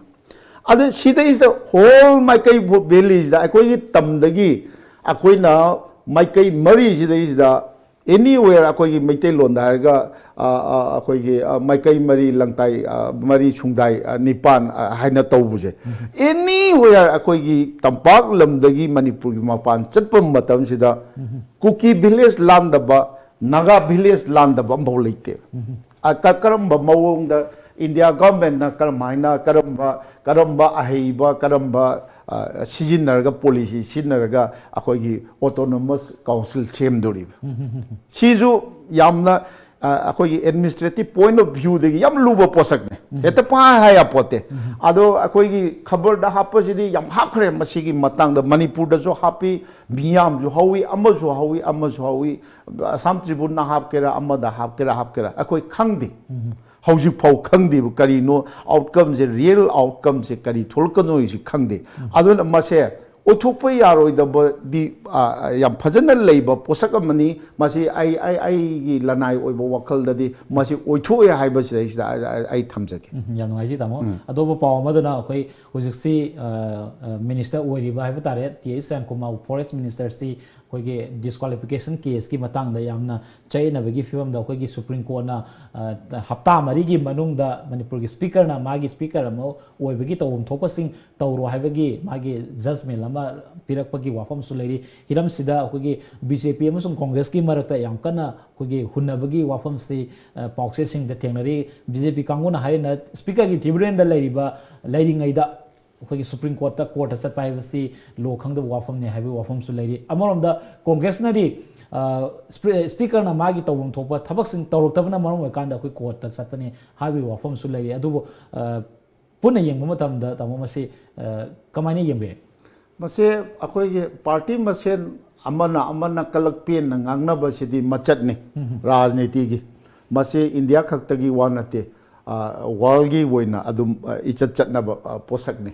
ꯑꯗꯨ ꯁꯤꯗꯩꯁꯤꯗ whole ꯃꯥꯏꯀꯩ ꯚꯦꯂꯤꯁꯤꯗ ꯑꯩꯈꯣꯏꯒꯤ ꯇꯝꯗꯒꯤ ꯑꯩꯈꯣꯏꯅ ꯃꯥꯏꯀꯩ ꯃꯔꯤꯁꯤꯗꯩꯁꯤꯗ anywhere ꯑꯩꯈꯣꯏꯒꯤ ꯃꯩꯇꯩꯂꯣꯟꯗ ꯍꯥꯏꯔꯒ, ꯑ, ꯑ, ꯑꯩꯈꯣꯏꯒꯤ, ꯑ, ꯃꯥꯏꯀꯩ ꯃꯔꯤ ꯂꯪꯇꯥꯏ, ꯑ, ꯃꯔꯤ ꯁꯨꯡꯗꯥꯏ, ꯑ, ꯅꯤꯄꯥꯟ, ꯑ, ꯍꯥꯏꯅ ꯇꯧꯕꯁꯦ꯫ Anywhere ꯑꯩꯈꯣꯏꯒꯤ ꯇꯝꯄꯥꯛ ꯂꯝꯗꯒꯤ ꯃꯅꯤꯄꯨꯔꯒꯤ ꯃꯄꯥꯟ ꯆꯠꯄ ꯃꯇꯝꯁꯤꯗ ꯀꯨꯀꯤ ꯚꯤꯂꯦꯖ ꯂꯥꯟꯗꯕ, ꯅꯥꯒꯥ ꯚꯤꯂꯦꯖ ꯂꯥꯟꯗꯕ ꯑꯃꯐꯥꯎ ꯂꯩꯇꯦ꯫ ꯑ, ꯀ-, ꯀꯔꯝꯕ ꯃꯑꯣꯡꯗ ꯏꯟꯗꯤꯌꯥ ꯒꯚꯔꯟꯃꯦꯟꯠꯅ ꯀꯔꯝꯍꯥꯏꯅ, ꯀꯔꯝꯕ, ꯀꯔꯝꯕ ꯑꯍꯩꯕ, ꯀꯔꯝꯕ, ꯑ, ꯁꯤꯖꯤꯟꯅꯔꯒ, ꯄꯣꯂꯤꯁꯤ ꯁꯤꯖꯤꯟꯅꯔꯒ ꯑꯩꯈꯣꯏꯒꯤ autonomous council ꯁꯦꯝꯗꯣꯔꯤꯕ? ꯁꯤꯁꯨ ꯌꯥꯝꯅ, ꯑ, ꯑꯩꯈꯣꯏꯒꯤ administrative point of viewꯗꯒꯤ ꯌꯥꯝ ꯂꯨꯕ ꯄꯣꯠꯁꯛꯅꯤ꯫ ꯍꯦꯛꯇ ꯄꯥꯏ ꯍꯥꯏ ꯌꯥꯄꯣꯠꯇꯦ꯫ ꯑꯗꯣ ꯑꯩꯈꯣꯏꯒꯤ ꯈꯕꯔꯗ ꯍꯥꯞꯄꯁꯤꯗꯤ ꯌꯥꯝ ꯍꯥꯞꯈ꯭ꯔꯦ꯫ ꯃꯁꯤꯒꯤ ꯃꯇꯥꯡꯗ ꯃꯅꯤꯄꯨꯔꯗꯁꯨ ꯍꯥꯞꯄꯤ, ꯃꯤꯌꯥꯝꯁꯨ ꯍꯧꯋꯤ, ꯑꯃꯁꯨ ꯍꯧꯋꯤ, ꯑꯃꯁꯨ ꯍꯧꯋꯤ꯫ ꯑꯁꯥꯝ ꯇ꯭ꯔꯤꯕꯨꯟꯅ ꯍꯥꯞꯀꯦꯔꯥ, ꯑꯃꯗ ꯍꯥꯞꯀꯦꯔꯥ, ꯍꯥꯞꯀꯦꯔꯥ, ꯑꯩꯈꯣꯏ ꯈꯪꯗꯦ꯫ ꯍꯧꯖꯤꯛꯐꯥꯎ ꯈꯪꯗꯦꯕ ꯀꯔꯤꯅꯣ, outcomeꯁꯦ, real outcomeꯁꯦ ꯀꯔꯤ ꯊꯣꯛꯂꯛꯀꯅꯣꯁꯤ ꯈꯪꯗꯦ꯫ ꯑꯗꯨꯅ ꯃꯁꯦ ꯑꯣꯏꯊꯣꯛꯄ ꯌꯥꯔꯣꯏꯗꯕꯗꯤ, ꯑ, ꯌꯥꯝ ꯐꯖꯅ ꯂꯩꯕ ꯄꯣꯠꯁꯛ ꯑꯃꯅꯤ꯫ ꯃꯁꯤ ꯑꯩ, ꯑꯩ, ꯑꯩꯒꯤ ꯂꯅꯥꯏ ꯑꯣꯏꯕ ꯋꯥꯈꯜꯗꯗꯤ ꯃꯁꯤ ꯑꯣꯏꯊꯣꯛꯑꯦ ꯍꯥꯏꯕꯁꯤꯗꯩꯁꯤꯗ ꯑꯩ, ꯑꯩ, ꯑꯩ ꯊꯝꯖꯒꯦ꯫ ꯎꯝ, ꯌꯥꯝ ꯅꯨꯡꯉꯥꯏꯖꯩ, ꯇꯥꯃꯣ꯫ ꯎꯝ꯫ ꯑꯇꯣꯞꯄ ꯄꯥꯎ ꯑꯃꯗꯅ ꯑꯩꯈꯣꯏ ꯍꯧꯖꯤꯛꯁꯤ, ꯑ, ꯑ, ꯃꯤꯅꯤꯁꯇꯔ ꯑꯣꯏꯔꯤꯕ ꯍꯥꯏꯕ ꯇꯥꯔꯦ, ꯇꯤ ꯑꯦꯁ ꯁ꯭ꯌꯥꯝꯀꯨꯃꯥꯔ, ꯐꯣꯔꯦꯁ ꯃꯤꯅꯤꯁꯇꯔꯁꯤ ꯑꯩꯈꯣꯏꯒꯤ ꯗꯤꯁꯀ꯭ꯋꯥꯂꯤꯐꯤꯀꯦꯁꯟ ꯀꯦꯁꯀꯤ ꯃꯇꯥꯡꯗ ꯌꯥꯝꯅ ꯆꯌꯦꯠꯅꯕꯒꯤ ꯐꯤꯕꯝꯗ ꯑꯩꯈꯣꯏꯒꯤ ꯁꯨꯄ꯭ꯔꯤꯝ ꯀꯣꯔꯠꯅ, ꯑ, ꯍꯞꯇꯥ ꯃꯔꯤꯒꯤ ꯃꯅꯨꯡꯗ ꯃꯅꯤꯄꯨꯔꯒꯤ ꯁ꯭ꯄꯤꯀꯔꯅ ꯃꯥꯒꯤ ꯁ꯭ꯄꯤꯀꯔ ꯑꯃ ꯑꯣꯏꯕꯒꯤ ꯇꯧꯐꯝ ꯊꯣꯛꯄꯁꯤꯡ ꯇꯧꯔꯣ ꯍꯥꯏꯕꯒꯤ ꯃꯥꯒꯤ ꯖꯖꯃꯦꯟ ꯑꯃ ꯄꯤꯔꯛꯄꯒꯤ ꯋꯥꯐꯝꯁꯨ ꯂꯩꯔꯤ꯫ ꯍꯤꯔꯝꯁꯤꯗ ꯑꯩꯈꯣꯏꯒꯤ ꯕꯤ ꯖꯦ ꯄꯤ ꯑꯃꯁꯨꯡ ꯀꯣꯡꯒ꯭ꯔꯦꯁꯀꯤ ꯃꯔꯛꯇ ꯌꯥꯝ ꯀꯟꯅ ꯑꯩꯈꯣꯏꯒꯤ ꯍꯨꯟꯅꯕꯒꯤ ꯋꯥꯐꯝꯁꯤ, ꯑ, ꯄꯥꯎꯆꯦꯁꯤꯡꯗ ꯊꯦꯡꯅꯔꯤ꯫ ꯕꯤ ꯖꯦ ꯄꯤ ꯀꯥꯡꯕꯨꯅ ꯍꯥꯏꯔꯤꯅ ꯁ꯭ꯄꯤꯀꯔꯒꯤ ꯇ꯭ꯔꯤꯕꯨꯅꯦꯜꯗ ꯂꯩꯔꯤꯕ, ꯂꯩꯔꯤꯉꯩꯗ ꯑꯩꯈꯣꯏꯒꯤ ꯁꯨꯄ꯭ꯔꯤꯝ ꯀꯣꯔꯠꯇ, ꯀꯣꯔꯠꯇ ꯆꯠꯄ ꯍꯥꯏꯕꯁꯤ ꯂꯣ ꯈꯪꯗꯕ ꯋꯥꯐꯝꯅꯤ ꯍꯥꯏꯕꯒꯤ ꯋꯥꯐꯝꯁꯨ ꯂꯩꯔꯤ꯫ ꯑꯃꯔꯣꯝꯗ ꯀꯣꯡꯒ꯭ꯔꯦꯁꯅꯗꯤ, ꯑ, ꯁ꯭ꯄꯤ-, ꯁ꯭ꯄꯤꯀꯔꯅ ꯃꯥꯒꯤ ꯇꯧꯐꯝ ꯊꯣꯛꯄ ꯊꯕꯛꯁꯤꯡ ꯇꯧꯔꯛꯇꯕꯅ ꯃꯔꯝ ꯑꯣꯏꯔꯀꯥꯟꯗ ꯑꯩꯈꯣꯏ ꯀꯣꯔꯠꯇ ꯆꯠꯄꯅꯤ ꯍꯥꯏꯕꯒꯤ ꯋꯥꯐꯝꯁꯨ ꯂꯩꯔꯤ꯫ ꯑꯗꯨꯕꯨ, ꯑ, ꯄꯨꯟꯅ ꯌꯦꯡꯕ ꯃꯇꯝꯗ, ꯇꯥꯃꯣ, ꯃꯁꯤ, ꯑ, ꯀꯃꯥꯏꯅ ꯌꯦꯡꯕ ꯌꯥꯏ? ꯃꯁꯦ ꯑꯩꯈꯣꯏꯒꯤ ꯄꯥꯔꯇꯤ ꯃꯁꯦꯟ ꯑꯃꯅ ꯑꯃꯅ ꯀꯂꯛ ꯄꯦꯟꯅ ꯉꯥꯡꯅꯕꯁꯤꯗꯤ ꯃꯆꯠꯅꯤ ꯔꯥꯖꯅꯤꯇꯤꯒꯤ꯫ ꯃꯁꯤ ꯏꯟꯗꯤꯌꯥ ꯈꯛꯇꯒꯤ ꯋꯥ ꯅꯠꯇꯦ꯫ ꯋꯥꯔꯜꯒꯤ ꯑꯣꯏꯅ ꯑꯗꯨꯝ ꯑ, ꯏꯆꯠ ꯆꯠꯅꯕ ꯑ, ꯄꯣꯠꯁꯛꯅꯤ꯫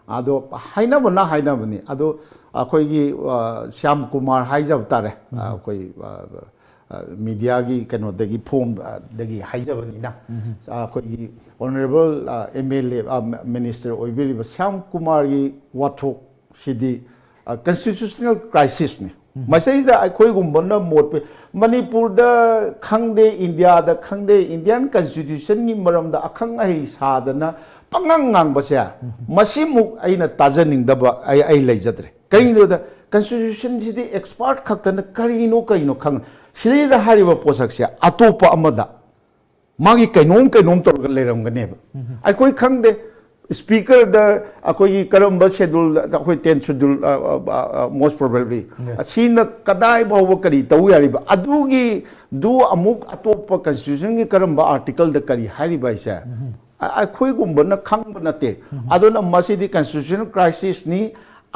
ꯑꯗꯣ ꯍꯥꯏꯅꯕꯅ ꯍꯥꯏꯅꯕꯅꯤ, ꯑꯗꯣ ꯑꯩꯈꯣꯏꯒꯤ ꯑ, ꯁ꯭ꯌꯥꯝ ꯀꯨꯃꯥꯔ ꯍꯥꯏꯖꯕ ꯇꯥꯔꯦ, ꯑ, ꯑꯩꯈꯣꯏ ꯑ, ꯑ, ꯃꯤꯗꯤꯌꯥꯒꯤ ꯀꯩꯅꯣꯗꯒꯤ ꯐꯣꯝꯗꯒꯤ ꯍꯥꯏꯖꯕꯅꯤꯅ, ꯑ, ꯑꯩꯈꯣꯏꯒꯤ honourable M L A minister ꯑꯣꯏꯕꯤꯔꯤꯕ ꯁ꯭ꯌꯥꯝ ꯀꯨꯃꯥꯔꯒꯤ ꯋꯥꯊꯣꯛꯁꯤꯗꯤ ꯀꯟꯁꯇꯤꯇ꯭ꯌꯨꯁꯅꯦꯜ ꯀ꯭ꯔꯥꯏꯁꯤꯁꯅꯤ꯫ ꯃꯁꯤꯗ ꯑꯩꯈꯣꯏꯒꯨꯝꯕꯅ ꯃꯣꯠ ꯄꯤ-, ꯃꯅꯤꯄꯨꯔꯗ ꯈꯪꯗꯦ, ꯏꯟꯗꯤꯌꯥꯗ ꯈꯪꯗꯦ, ꯏꯟꯗꯤꯌꯥꯟ ꯀꯟꯁꯇꯤꯇ꯭ꯌꯨꯁꯟꯒꯤ ꯃꯔꯝꯗ ꯑꯈꯪ ꯑꯍꯩ ꯁꯥꯗꯅ ꯄꯪꯉꯥꯡ ꯉꯥꯡꯕꯁꯦ, ꯃꯁꯤꯃꯨꯛ ꯑꯩꯅ ꯇꯥꯖꯅꯤꯡꯗꯕ ꯑꯩ ꯑꯩ ꯂꯩꯖꯗ꯭ꯔꯦ꯫ ꯀꯔꯤꯒꯤꯅꯣꯗ, ꯀꯟꯁꯇꯤꯇ꯭ꯌꯨꯁꯟꯁꯤꯗꯤ ꯑꯦꯛꯁꯄꯥꯔꯠ ꯈꯛꯇꯅ ꯀꯔꯤꯅꯣ ꯀꯔꯤꯅꯣ ꯈꯪ-, ꯁꯤꯗꯩꯗ ꯍꯥꯏꯔꯤꯕ ꯄꯣꯠꯁꯛꯁꯦ ꯑꯇꯣꯞꯄ ꯑꯃꯗ ꯃꯥꯒꯤ ꯀꯩꯅꯣꯝ ꯀꯩꯅꯣꯝ ꯇꯧꯔꯒ ꯂꯩꯔꯝꯒꯅꯦꯕ꯫ ꯑꯩꯈꯣꯏ ꯈꯪꯗꯦ, ꯁ꯭ꯄꯤꯀꯔꯗ ꯑꯩꯈꯣꯏꯒꯤ ꯀꯔꯝꯕ ꯁꯦꯗꯨꯜꯗ, ꯑꯩꯈꯣꯏ ꯇꯦꯟ ꯁꯦꯗꯨꯜ, most probably, ꯑꯁꯤꯅ ꯀꯗꯥꯏ ꯐꯥꯎꯕ ꯀꯔꯤ ꯇꯧ ꯌꯥꯔꯤꯕ, ꯑꯗꯨꯒꯤꯗꯨ ꯑꯃꯨꯛ ꯑꯇꯣꯞꯄ ꯀꯟꯁꯇꯤꯇ꯭ꯌꯨꯁꯟꯒꯤ ꯀꯔꯝꯕ ꯑꯥꯔꯇꯤꯀꯜꯗ ꯀꯔꯤ ꯍꯥꯏꯔꯤꯕ ꯍꯥꯏꯁꯦ ꯑ-, ꯑꯩꯈꯣꯏꯒꯨꯝꯕꯅ ꯈꯪꯕ ꯅꯠꯇꯦ꯫ ꯑꯗꯨꯅ ꯃꯁꯤꯗꯤ ꯀꯟꯁꯇꯤꯇ꯭ꯌꯨꯁꯅꯦꯜ ꯀ꯭ꯔꯥꯏꯁꯤꯁꯅꯤ,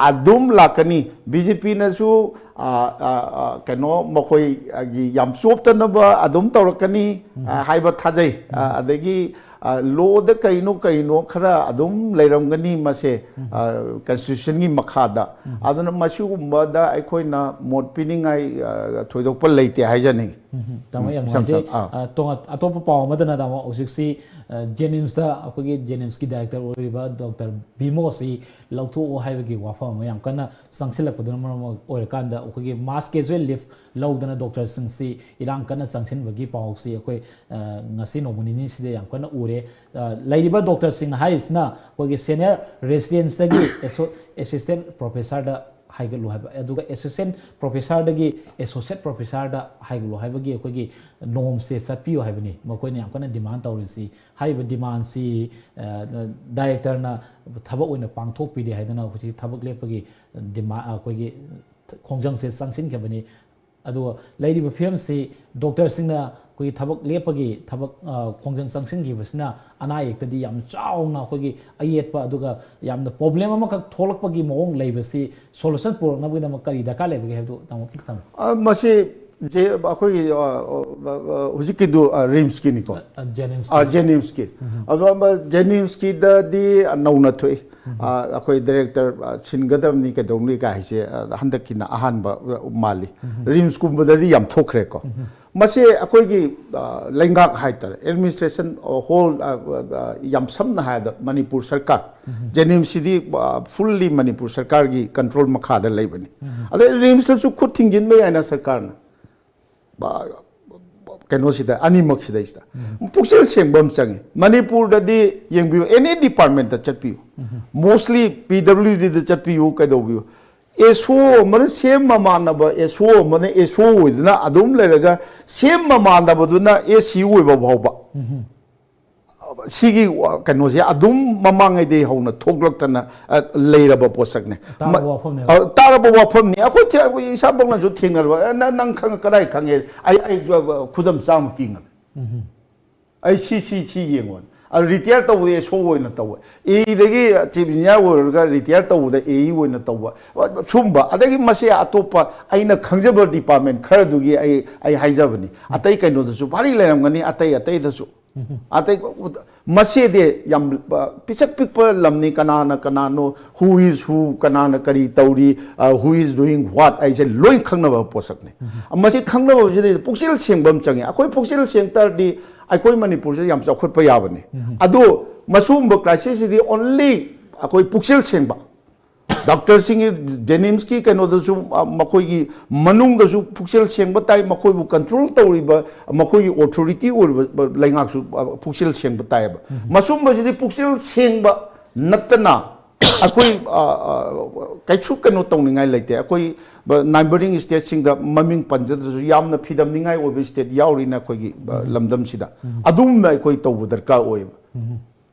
ꯑꯗꯨꯝ ꯂꯥꯛꯀꯅꯤ꯫ ꯕꯤ ꯖꯦ ꯄꯤꯅꯁꯨ, ꯑ, ꯑ, ꯑ, ꯀꯩꯅꯣ, ꯃꯈꯣꯏꯒꯤ ꯌꯥꯝ ꯆꯣꯞꯇꯅꯕ ꯑꯗꯨꯝ ꯇꯧꯔꯛꯀꯅꯤ, ꯑ, ꯍꯥꯏꯕ ꯊꯥꯖꯩ꯫ ꯑ, ꯑꯗꯒꯤ, ꯑ, ꯂꯣꯗ ꯀꯔꯤꯅꯣ ꯀꯔꯤꯅꯣ ꯈꯔ ꯑꯗꯨꯝ ꯂꯩꯔꯝꯒꯅꯤ ꯃꯁꯦ, ꯑ, ꯀꯟꯁꯇꯤꯇ꯭ꯌꯨꯁꯟꯒꯤ ꯃꯈꯥꯗ꯫ ꯑꯗꯨꯅ ꯃꯁꯤꯒꯨꯝꯕꯗ ꯑꯩꯈꯣꯏꯅ ꯃꯣꯠ ꯄꯤꯅꯤꯡꯉꯥꯏ, ꯑ, ꯊꯣꯏꯗꯣꯛꯄ ꯂꯩꯇꯦ ꯍꯥꯏꯖꯅꯤꯡꯉꯤ꯫ ꯎꯝ, ꯇꯥꯃꯣ, ꯌꯥꯝ ꯏꯁꯝ ꯅꯨꯡꯉꯥꯏꯖꯩ꯫ ꯁꯝ-, ꯑꯥ꯫ ꯑ, ꯇꯣꯉꯥꯟ-, ꯑꯇꯣꯞꯄ ꯄꯥꯎ ꯑꯃꯗꯅ, ꯇꯥꯃꯣ, ꯍꯧꯖꯤꯛꯁꯤ, ꯑ, ꯖꯦꯅꯤꯝꯁꯇ ꯑꯩꯈꯣꯏꯒꯤ ꯖꯦꯅꯤꯝꯁꯀꯤ ꯗꯥꯏꯔꯦꯛꯇꯔ ꯑꯣꯏꯔꯤꯕ ꯗꯣꯛꯇꯔ ꯕꯤꯃꯣꯁꯤ ꯂꯧꯊꯣꯛꯑꯣ ꯍꯥꯏꯕꯒꯤ ꯋꯥꯐꯝ ꯑꯃ ꯌꯥꯝ ꯀꯟꯅ ꯆꯪꯁꯤꯜꯂꯛꯄꯗꯨꯅ ꯃꯔꯝ ꯑꯣꯏꯔꯀꯥꯟꯗ ꯑꯩꯈꯣꯏꯒꯤ ꯃꯥꯁ ꯀꯦꯖꯨꯋꯦꯜ ꯂꯤꯐ ꯂꯧꯗꯅ ꯗꯣꯛꯇꯔꯁꯤꯡꯁꯤ ꯏꯔꯥꯡ ꯀꯟꯅ ꯆꯪꯁꯤꯟꯕꯒꯤ ꯄꯥꯎꯁꯤ ꯑꯩꯈꯣꯏ, ꯑ, ꯉꯁꯤ ꯅꯣꯡꯃ ꯅꯤꯅꯤꯁꯤꯗ ꯌꯥꯝ ꯀꯟꯅ ꯎꯔꯦ꯫ ꯑ, ꯂꯩꯔꯤꯕ ꯗꯣꯛꯇꯔꯁꯤꯡꯅ ꯍꯥꯏꯔꯤꯁꯤꯅ ꯑꯩꯈꯣꯏꯒꯤ ꯁꯦꯅꯤꯌꯔ ꯔꯦꯁꯤꯗꯦꯟꯁꯇꯒꯤ ꯑꯦꯁꯣ-, ꯑꯦꯁꯤꯁꯇꯦꯟ ꯄ꯭ꯔꯣꯐꯦꯁꯔꯗ ꯍꯥꯏꯒꯠꯂꯨ ꯍꯥꯏꯕ, ꯑꯗꯨꯒ ꯑꯦꯁꯤꯁꯇꯦꯟ ꯄ꯭ꯔꯣꯐꯦꯁꯔꯗꯒꯤ ꯑꯦꯁꯣꯁꯤꯌꯦꯠ ꯄ꯭ꯔꯣꯐꯦꯁꯔꯗ ꯍꯥꯏꯒꯠꯂꯨ ꯍꯥꯏꯕꯒꯤ ꯑꯩꯈꯣꯏꯒꯤ ꯅꯣꯝꯁꯦ ꯆꯠꯄꯤꯌꯨ ꯍꯥꯏꯕꯅꯤ ꯃꯈꯣꯏꯅ ꯌꯥꯝ ꯀꯟꯅ ꯗꯤꯃꯥꯟ ꯇꯧꯔꯤꯁꯤ꯫ ꯍꯥꯏꯔꯤꯕ ꯗꯤꯃꯥꯟꯁꯤ, ꯑ, ꯗꯥꯏꯔꯦꯛꯇꯔꯅ ꯊꯕꯛ ꯑꯣꯏꯅ ꯄꯥꯡꯊꯣꯛꯄꯤꯗꯦ ꯍꯥꯏꯗꯅ ꯍꯧꯖꯤꯛ ꯊꯕꯛ ꯂꯦꯞꯄꯒꯤ ꯗꯤꯃꯥꯟ, ꯑꯩꯈꯣꯏꯒꯤ ꯈꯣꯡꯖꯪꯁꯦ ꯆꯪꯁꯤꯟꯈꯤꯕꯅꯤ꯫ ꯑꯗꯨꯒ ꯂꯩꯔꯤꯕ ꯐꯤꯕꯝꯁꯤ ꯗꯣꯛꯇꯔꯁꯤꯡꯅ ꯑꯩꯈꯣꯏꯒꯤ ꯊꯕꯛ ꯂꯦꯞꯄꯒꯤ ꯊꯕꯛ, ꯑ, ꯈꯣꯡꯖꯪ ꯆꯪꯁꯤꯟꯈꯤꯕꯁꯤꯅ ꯑꯅꯥ ꯑꯌꯦꯛꯇꯗꯤ ꯌꯥꯝ ꯆꯥꯎꯅ ꯑꯩꯈꯣꯏꯒꯤ ꯑꯌꯦꯠꯄ, ꯑꯗꯨꯒ ꯌꯥꯝꯅ ꯄ꯭ꯔꯣꯕ꯭ꯂꯦꯝ ꯑꯃꯈꯛ ꯊꯣꯛꯂꯛꯄꯒꯤ ꯃꯑꯣꯡ ꯂꯩꯕꯁꯤ ꯁꯣꯂꯨꯁꯟ ꯄꯨꯔꯛꯅꯕꯒꯤꯗꯃꯛ ꯀꯔꯤ ꯗꯔꯀꯥꯔ ꯂꯩꯕꯒꯦ ꯍꯥꯏꯕꯗꯨ ꯇꯥꯃꯣ ꯈꯤꯇꯪ꯫ ꯑ, ꯃꯁꯤ ꯖꯦ ꯑꯩꯈꯣꯏꯒꯤ ꯑ, ꯑ, ꯑ, ꯍꯧꯖꯤꯛꯀꯤꯗꯨ ꯑ, ꯔꯤꯝꯁꯀꯤꯅꯤꯀꯣ꯫ ꯖꯦꯅꯤꯝꯁ ꯑ, ꯖꯦꯅꯤꯝꯁꯀꯤ ꯑꯗꯣ ꯑꯃ ꯖꯦꯅꯤꯝꯁꯀꯤꯗꯗꯤ ꯅꯧꯅ ꯊꯣꯛꯏ꯫ ꯑ, ꯑꯩꯈꯣꯏ ꯗꯥꯏꯔꯦꯛꯇꯔ ꯑ, ꯁꯤꯟꯒꯗꯕꯅꯤ ꯀꯩꯗꯧꯅꯤ ꯀꯥꯏꯁꯦ ꯑ, ꯍꯟꯗꯛꯀꯤꯅ ꯑꯍꯥꯟꯕ ꯑ, ꯃꯥꯜꯂꯤ꯫ ꯔꯤꯝꯁꯀꯨꯝꯕꯗꯗꯤ ꯌꯥꯝ ꯊꯣꯛꯈ꯭ꯔꯦꯀꯣ꯫ ꯃꯁꯤ ꯑꯩꯈꯣꯏꯒꯤ ꯑ, ꯂꯩꯉꯥꯛ ꯍꯥꯏꯇꯥꯔꯦ, ꯑꯦꯗꯃꯤꯅꯤꯁꯇ꯭ꯔꯦꯁꯟ ꯍꯣꯜ ꯌꯥꯝ ꯁꯝꯅ ꯍꯥꯏꯔꯕꯗ ꯃꯅꯤꯄꯨꯔ ꯁꯔꯀꯥꯔ, ꯖꯦꯅꯤꯝꯁꯁꯤꯗꯤ ꯐꯨꯜꯂꯤ ꯃꯅꯤꯄꯨꯔ ꯁꯔꯀꯥꯔꯒꯤ ꯀꯟꯇ꯭ꯔꯣꯜ ꯃꯈꯥꯗ ꯂꯩꯕꯅꯤ꯫ ꯑꯗꯩ ꯔꯤꯝꯁꯇꯁꯨ ꯈꯨꯠ ꯊꯤꯡꯖꯤꯟꯕ ꯌꯥꯏꯅ ꯁꯔꯀꯥꯔꯅ꯫ ꯀꯩꯅꯣꯁꯤꯗ, ꯑꯅꯤꯃꯛꯁꯤꯗꯩꯁꯤꯗ ꯄꯨꯛꯆꯦꯜ ꯁꯦꯡꯕ ꯑꯃ ꯆꯪꯉꯤ꯫ ꯃꯅꯤꯄꯨꯔꯗꯗꯤ ꯌꯦꯡꯕꯤꯌꯨ, ꯑꯦꯅꯤ ꯗꯤꯄꯥꯔꯠꯃꯦꯟꯇ ꯆꯠꯄꯤꯌꯨ, ꯃꯣꯁꯂꯤ ꯄꯤ ꯗꯕ꯭ꯂꯤꯎ ꯗꯤꯗ ꯆꯠꯄꯤꯌꯨ, ꯀꯩꯗꯧꯕꯤꯌꯨ, ꯑꯦꯁ ꯑꯣ ꯑꯃꯅ ꯁꯦꯝ ꯃꯃꯥꯟꯅꯕ ꯑꯦꯁ ꯑꯣ ꯑꯃꯅ ꯑꯦꯁ ꯑꯣ ꯑꯣꯏꯗꯨꯅ ꯑꯗꯨꯝ ꯂꯩꯔꯒ ꯁꯦꯝ ꯃꯃꯥꯟꯅꯕꯗꯨꯅ ꯑꯦ ꯁꯤ ꯑꯣꯏꯕ ꯐꯥꯎꯕ ꯁꯤꯒꯤ ꯀꯩꯅꯣꯁꯦ ꯑꯗꯨꯝ ꯃꯃꯥꯡꯉꯩꯗꯒꯤ ꯍꯧꯅ ꯊꯣꯛꯂꯛꯇꯅ ꯑ, ꯂꯩꯔꯕ ꯄꯣꯠꯁꯛꯅꯦ꯫ ꯇꯥꯔꯕ ꯋꯥꯐꯝꯅꯦꯕ꯫ ꯑ, ꯇꯥꯔꯕ ꯋꯥꯐꯝꯅꯤ꯫ ꯑꯩꯈꯣꯏ ꯊꯦ- ꯑꯩꯈꯣꯏ ꯏꯁꯥꯃꯛꯅꯁꯨ ꯊꯦꯡꯅꯔꯕ꯫ ꯑ, ꯅꯪ ꯅꯪ ꯈꯪ ꯀꯗꯥꯏ ꯈꯪꯉꯦ? ꯑꯩ ꯑꯩ ꯑ, ꯈꯨꯗꯝ ꯆꯥꯝꯃ ꯄꯤ ꯉꯝꯃꯤ꯫ ꯑꯩ ꯁꯤ ꯁꯤ ꯁꯤ ꯌꯦꯡꯉꯣ꯫ ꯑ, ꯔꯤꯇꯥꯌꯔ ꯇꯧꯕꯗ ꯑꯦꯁ ꯑꯣ ꯑꯣꯏꯅ ꯇꯧꯋꯦ꯫ ꯏꯗꯒꯤ ꯆꯤꯐ ꯏꯟꯖꯤꯅꯤꯌꯥꯔ ꯑꯣꯏꯔꯒ ꯔꯤꯇꯥꯌꯔ ꯇꯧꯕꯗ ꯑꯦ ꯏ ꯑꯣꯏꯅ ꯇꯧꯕ, ꯁꯨꯝꯕ꯫ ꯑꯗꯒꯤ ꯃꯁꯤ ꯑꯇꯣꯞꯄ ꯑꯩꯅ ꯈꯪꯖꯕ ꯗꯤꯄꯥꯔꯠꯃꯦꯟ ꯈꯔꯗꯨꯒꯤ ꯑꯩ ꯑꯩ ꯍꯥꯏꯖꯕꯅꯤ꯫ ꯑꯇꯩ ꯀꯩꯅꯣꯗꯁꯨ ꯚꯥꯔꯤ ꯂꯩꯔꯝꯒꯅꯤ, ꯑꯇꯩ ꯑꯇꯩꯗꯁꯨ꯫ ꯑꯇꯩ ꯃꯁꯤꯗꯤ ꯌꯥꯝ ꯑ, ꯄꯤꯁꯛ ꯄꯤꯛꯄ ꯂꯝꯅꯤ꯫ ꯀꯅꯥꯅ ꯀꯅꯥꯅꯣ, who is who, ꯀꯅꯥꯅ ꯀꯔꯤ ꯇꯧꯔꯤ, who is doing what ꯍꯥꯏꯁꯦ ꯂꯣꯏ ꯈꯪꯅꯕ ꯄꯣꯠꯁꯛꯅꯤ꯫ ꯃꯁꯤ ꯈꯪꯅꯕꯁꯤꯗꯤ ꯄꯨꯛꯆꯦꯜ ꯁꯦꯡꯕ ꯑꯃ ꯆꯪꯉꯤ꯫ ꯑꯩꯈꯣꯏ ꯄꯨꯛꯆꯦꯜ ꯁꯦꯡ ꯇꯥꯔꯗꯤ ꯑꯩꯈꯣꯏ ꯃꯅꯤꯄꯨꯔꯁꯦ ꯌꯥꯝ ꯆꯥꯎꯈꯠꯄ ꯌꯥꯕꯅꯤ꯫ ꯑꯗꯣ ꯃꯁꯤꯒꯨꯝꯕ ꯀ꯭ꯔꯥꯏꯁꯤꯁꯁꯤꯗꯤ ꯑꯣꯟꯂꯤ ꯑꯩꯈꯣꯏ ꯄꯨꯛꯆꯦꯜ ꯁꯦꯡꯕ ꯗꯥꯛꯇꯔꯁꯤꯡꯒꯤ, ꯖꯦꯅꯤꯝꯁꯀꯤ ꯀꯩꯅꯣꯗꯁꯨ ꯑ, ꯃꯈꯣꯏꯒꯤ ꯃꯅꯨꯡꯗꯁꯨ ꯄꯨꯛꯆꯦꯜ ꯁꯦꯡꯕ ꯇꯥꯏ꯫ ꯃꯈꯣꯏꯕꯨ ꯀꯟꯇ꯭ꯔꯣꯜ ꯇꯧꯔꯤꯕ ꯃꯈꯣꯏꯒꯤ ꯑꯣꯊꯣꯔꯤꯇꯤ ꯑꯣꯏꯔꯤꯕ ꯂꯩꯉꯥꯛꯁꯨ ꯑ, ꯄꯨꯛꯆꯦꯜ ꯁꯦꯡꯕ ꯇꯥꯏꯌꯦꯕ꯫ ꯃꯁꯨꯝꯕꯁꯤꯗꯤ ꯄꯨꯛꯆꯦꯜ ꯁꯦꯡꯕ ꯅꯠꯇꯅ ꯑꯩꯈꯣꯏ ꯑ, ꯑ, ꯀꯩꯁꯨ ꯀꯩꯅꯣ ꯇꯧꯅꯤꯡꯉꯥꯏ ꯂꯩꯇꯦ꯫ ꯑꯩꯈꯣꯏ ꯅꯥꯏꯕꯔꯤꯡ ꯁ꯭ꯇꯦꯠꯁꯤꯡꯗ ꯃꯃꯤꯡ ꯄꯟꯖꯗ꯭ꯔꯁꯨ ꯌꯥꯝꯅ ꯐꯤꯗꯝꯅꯤꯡꯉꯥꯏ ꯑꯣꯏꯕ ꯁ꯭ꯇꯦꯠ ꯌꯥꯎꯔꯤꯅ ꯑꯩꯈꯣꯏꯒꯤ ꯑ, ꯂꯝꯗꯝꯁꯤꯗ꯫ ꯑꯗꯨꯝꯅ ꯑꯩꯈꯣꯏ ꯇꯧꯕ ꯗꯔꯀꯥꯔ ꯑꯣꯏꯌꯦꯕ꯫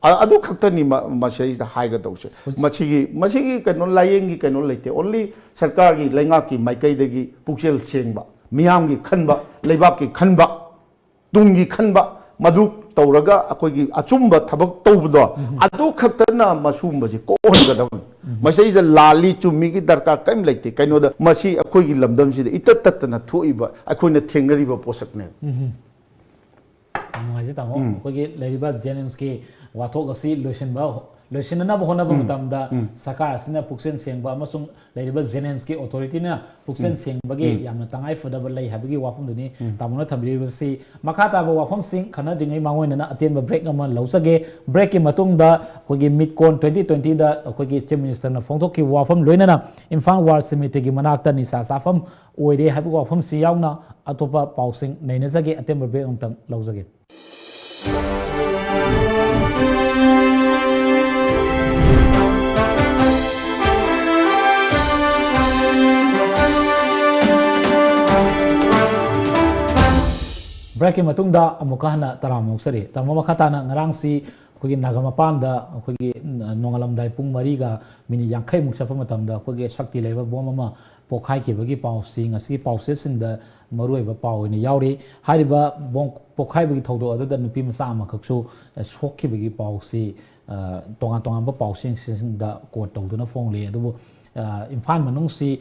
ꯑ- ꯑꯗꯨ ꯈꯛꯇꯅꯤ ꯃ- ꯃꯁꯤꯗꯩꯁꯤꯗ ꯍꯥꯏꯒꯗꯧꯁꯦ꯫ ꯃꯁꯤꯒꯤ ꯃꯁꯤꯒꯤ ꯀꯩꯅꯣ, ꯂꯥꯏꯌꯦꯡꯒꯤ ꯀꯩꯅꯣ ꯂꯩꯇꯦ꯫ ꯑꯣꯟꯂꯤ ꯁꯔꯀꯥꯔꯒꯤ, ꯂꯩꯉꯥꯛꯀꯤ ꯃꯥꯏꯀꯩꯗꯒꯤ ꯄꯨꯛꯆꯦꯜ ꯁꯦꯡꯕ, ꯃꯤꯌꯥꯝꯒꯤ ꯈꯟꯕ, ꯂꯩꯕꯥꯛꯀꯤ ꯈꯟꯕ, ꯇꯨꯡꯒꯤ ꯈꯟꯕ, ꯃꯗꯨ ꯇꯧꯔꯒ ꯑꯩꯈꯣꯏꯒꯤ ꯑꯆꯨꯝꯕ ꯊꯕꯛ ꯇꯧꯕꯗꯣ, ꯑꯗꯨ ꯈꯛꯇꯅ ꯃꯁꯤꯒꯨꯝꯕꯁꯤ ꯀꯣꯛꯍꯟꯒꯗꯕꯅꯤ꯫ ꯃꯁꯤꯗ ꯂꯥꯜꯂꯤ ꯆꯨꯝꯃꯤꯒꯤ ꯗꯔꯀꯥꯔ ꯀꯔꯤꯝ ꯂꯩꯇꯦ꯫ ꯀꯩꯅꯣꯗ, ꯃꯁꯤ ꯑꯩꯈꯣꯏꯒꯤ ꯂꯝꯗꯝꯁꯤꯗ ꯏꯇꯠ ꯇꯠꯇꯅ ꯊꯣꯛꯏꯕ, ꯑꯩꯈꯣꯏꯅ ꯊꯦꯡꯅꯔꯤꯕ ꯄꯣꯠꯁꯛꯅꯦ꯫ ꯌꯥꯝ ꯅꯨꯡꯉꯥꯏꯖꯩ ꯇꯥꯃꯣ꯫ ꯑꯩꯈꯣꯏꯒꯤ ꯂꯩꯔꯤꯕ ꯖꯦꯅꯤꯝꯁꯀꯤ ꯋꯥꯊꯣꯛ ꯑꯁꯤ ꯂꯣꯏꯁꯤꯟꯕ ꯂꯣꯏꯁꯤꯟꯅꯅꯕ ꯍꯣꯠꯅꯕ ꯃꯇꯝꯗ ꯁꯔꯀꯥꯔ ꯑꯁꯤꯅ ꯄꯨꯛꯆꯦꯜ ꯁꯦꯡꯕ ꯑꯃꯁꯨꯡ ꯂꯩꯔꯤꯕ ꯖꯦꯅꯤꯝꯁꯀꯤ ꯑꯣꯊꯣꯔꯤꯇꯤꯅ ꯄꯨꯛꯆꯦꯜ ꯁꯦꯡꯕꯒꯤ ꯌꯥꯝꯅ ꯇꯉꯥꯏ ꯐꯗꯕ ꯂꯩ ꯍꯥꯏꯕꯒꯤ ꯋꯥꯐꯝꯗꯨꯅꯤ ꯇꯥꯃꯣꯅ ꯊꯝꯕꯤꯔꯤꯕꯁꯤ꯫ ꯃꯈꯥ ꯇꯥꯕ ꯋꯥꯐꯝꯁꯤꯡ ꯈꯟꯅꯗ꯭ꯔꯤꯉꯩ ꯃꯥꯡꯑꯣꯏꯅꯅ ꯑꯇꯦꯟꯕ ꯕ꯭ꯔꯦꯛ ꯑꯃ ꯂꯧꯖꯒꯦ꯫ ꯕ꯭ꯔꯦꯛꯀꯤ ꯃꯇꯨꯡꯗ ꯑꯩꯈꯣꯏꯒꯤ ꯃꯤꯠꯀꯣꯟ ꯇ꯭ꯋꯦꯟꯇꯤ ꯇ꯭ꯋꯦꯟꯇꯤꯗ ꯑꯩꯈꯣꯏꯒꯤ ꯆꯤꯐ ꯃꯤꯅꯤꯁꯇꯔꯅ ꯐꯣꯡꯗꯣꯛꯈꯤꯕ ꯋꯥꯐꯝ ꯂꯣꯏꯅꯅ ꯏꯝꯐꯥꯜ ꯋꯥꯔ ꯁꯤꯃꯤꯇ꯭ꯔꯤꯒꯤ ꯃꯅꯥꯛꯇ ꯅꯤꯁꯥ ꯆꯥꯐꯝ ꯑꯣꯏꯔꯦ ꯍꯥꯏꯕꯒꯤ ꯋꯥꯐꯝꯁꯤ ꯌꯥꯎꯅ ꯑꯇꯣꯞꯄ ꯄꯥꯎꯁꯤꯡ ꯅꯩꯅꯖꯒꯦ꯫ ꯑꯇꯦꯟꯕ ꯕ꯭ꯔꯦꯛ ꯑꯃꯇꯪ ꯂꯧꯖꯒꯦ꯫ ꯕ꯭ꯔꯦꯛꯀꯤ ꯃꯇꯨꯡꯗ ꯑꯃꯨꯛꯀ ꯍꯟꯅ ꯇꯔꯥꯝꯅ ꯑꯣꯛꯆꯔꯤ꯫ ꯇꯥꯃꯣ, ꯃꯈꯥ ꯇꯥꯅ ꯉꯔꯥꯡꯁꯤ ꯑꯩꯈꯣꯏꯒꯤ ꯅꯥꯒꯥ ꯃꯄꯥꯟꯗ ꯑꯩꯈꯣꯏꯒꯤ ꯅꯣꯡꯉꯥꯜꯂꯝꯗꯥꯏ ꯄꯨꯡ ꯃꯔꯤꯒ ꯃꯤꯅꯤꯠ ꯌꯥꯡꯈꯩꯃꯨꯛ ꯆꯠꯄ ꯃꯇꯝꯗ ꯑꯩꯈꯣꯏꯒꯤ ꯁꯛꯇꯤ ꯂꯩꯕ ꯕꯣꯝ ꯑꯃ ꯄꯣꯈꯥꯏꯈꯤꯕꯒꯤ ꯄꯥꯎꯁꯤ ꯉꯁꯤꯒꯤ ꯄꯥꯎꯆꯦꯁꯤꯡꯗ ꯃꯔꯨꯑꯣꯏꯕ ꯄꯥꯎ ꯑꯣꯏꯅ ꯌꯥꯎꯔꯤ꯫ ꯍꯥꯏꯔꯤꯕ ꯕꯣꯝ ꯄꯣꯈꯥꯏꯕꯒꯤ ꯊꯧꯗꯣꯛ ꯑꯗꯨꯗ ꯅꯨꯄꯤ ꯃꯆꯥ ꯑꯃꯈꯛꯁꯨ ꯁꯣꯛꯈꯤꯕꯒꯤ ꯄꯥꯎꯁꯤ ꯇꯣꯉꯥꯟ ꯇꯣꯉꯥꯟꯕ ꯄꯥꯎꯆꯦꯁꯤꯡꯗ ꯀꯣꯠ ꯇꯧꯗꯨꯅ ꯐꯣꯡꯂꯤ꯫ ꯑꯗꯨꯕꯨ ꯏꯝꯐꯥꯜ ꯃꯅꯨꯡꯁꯤ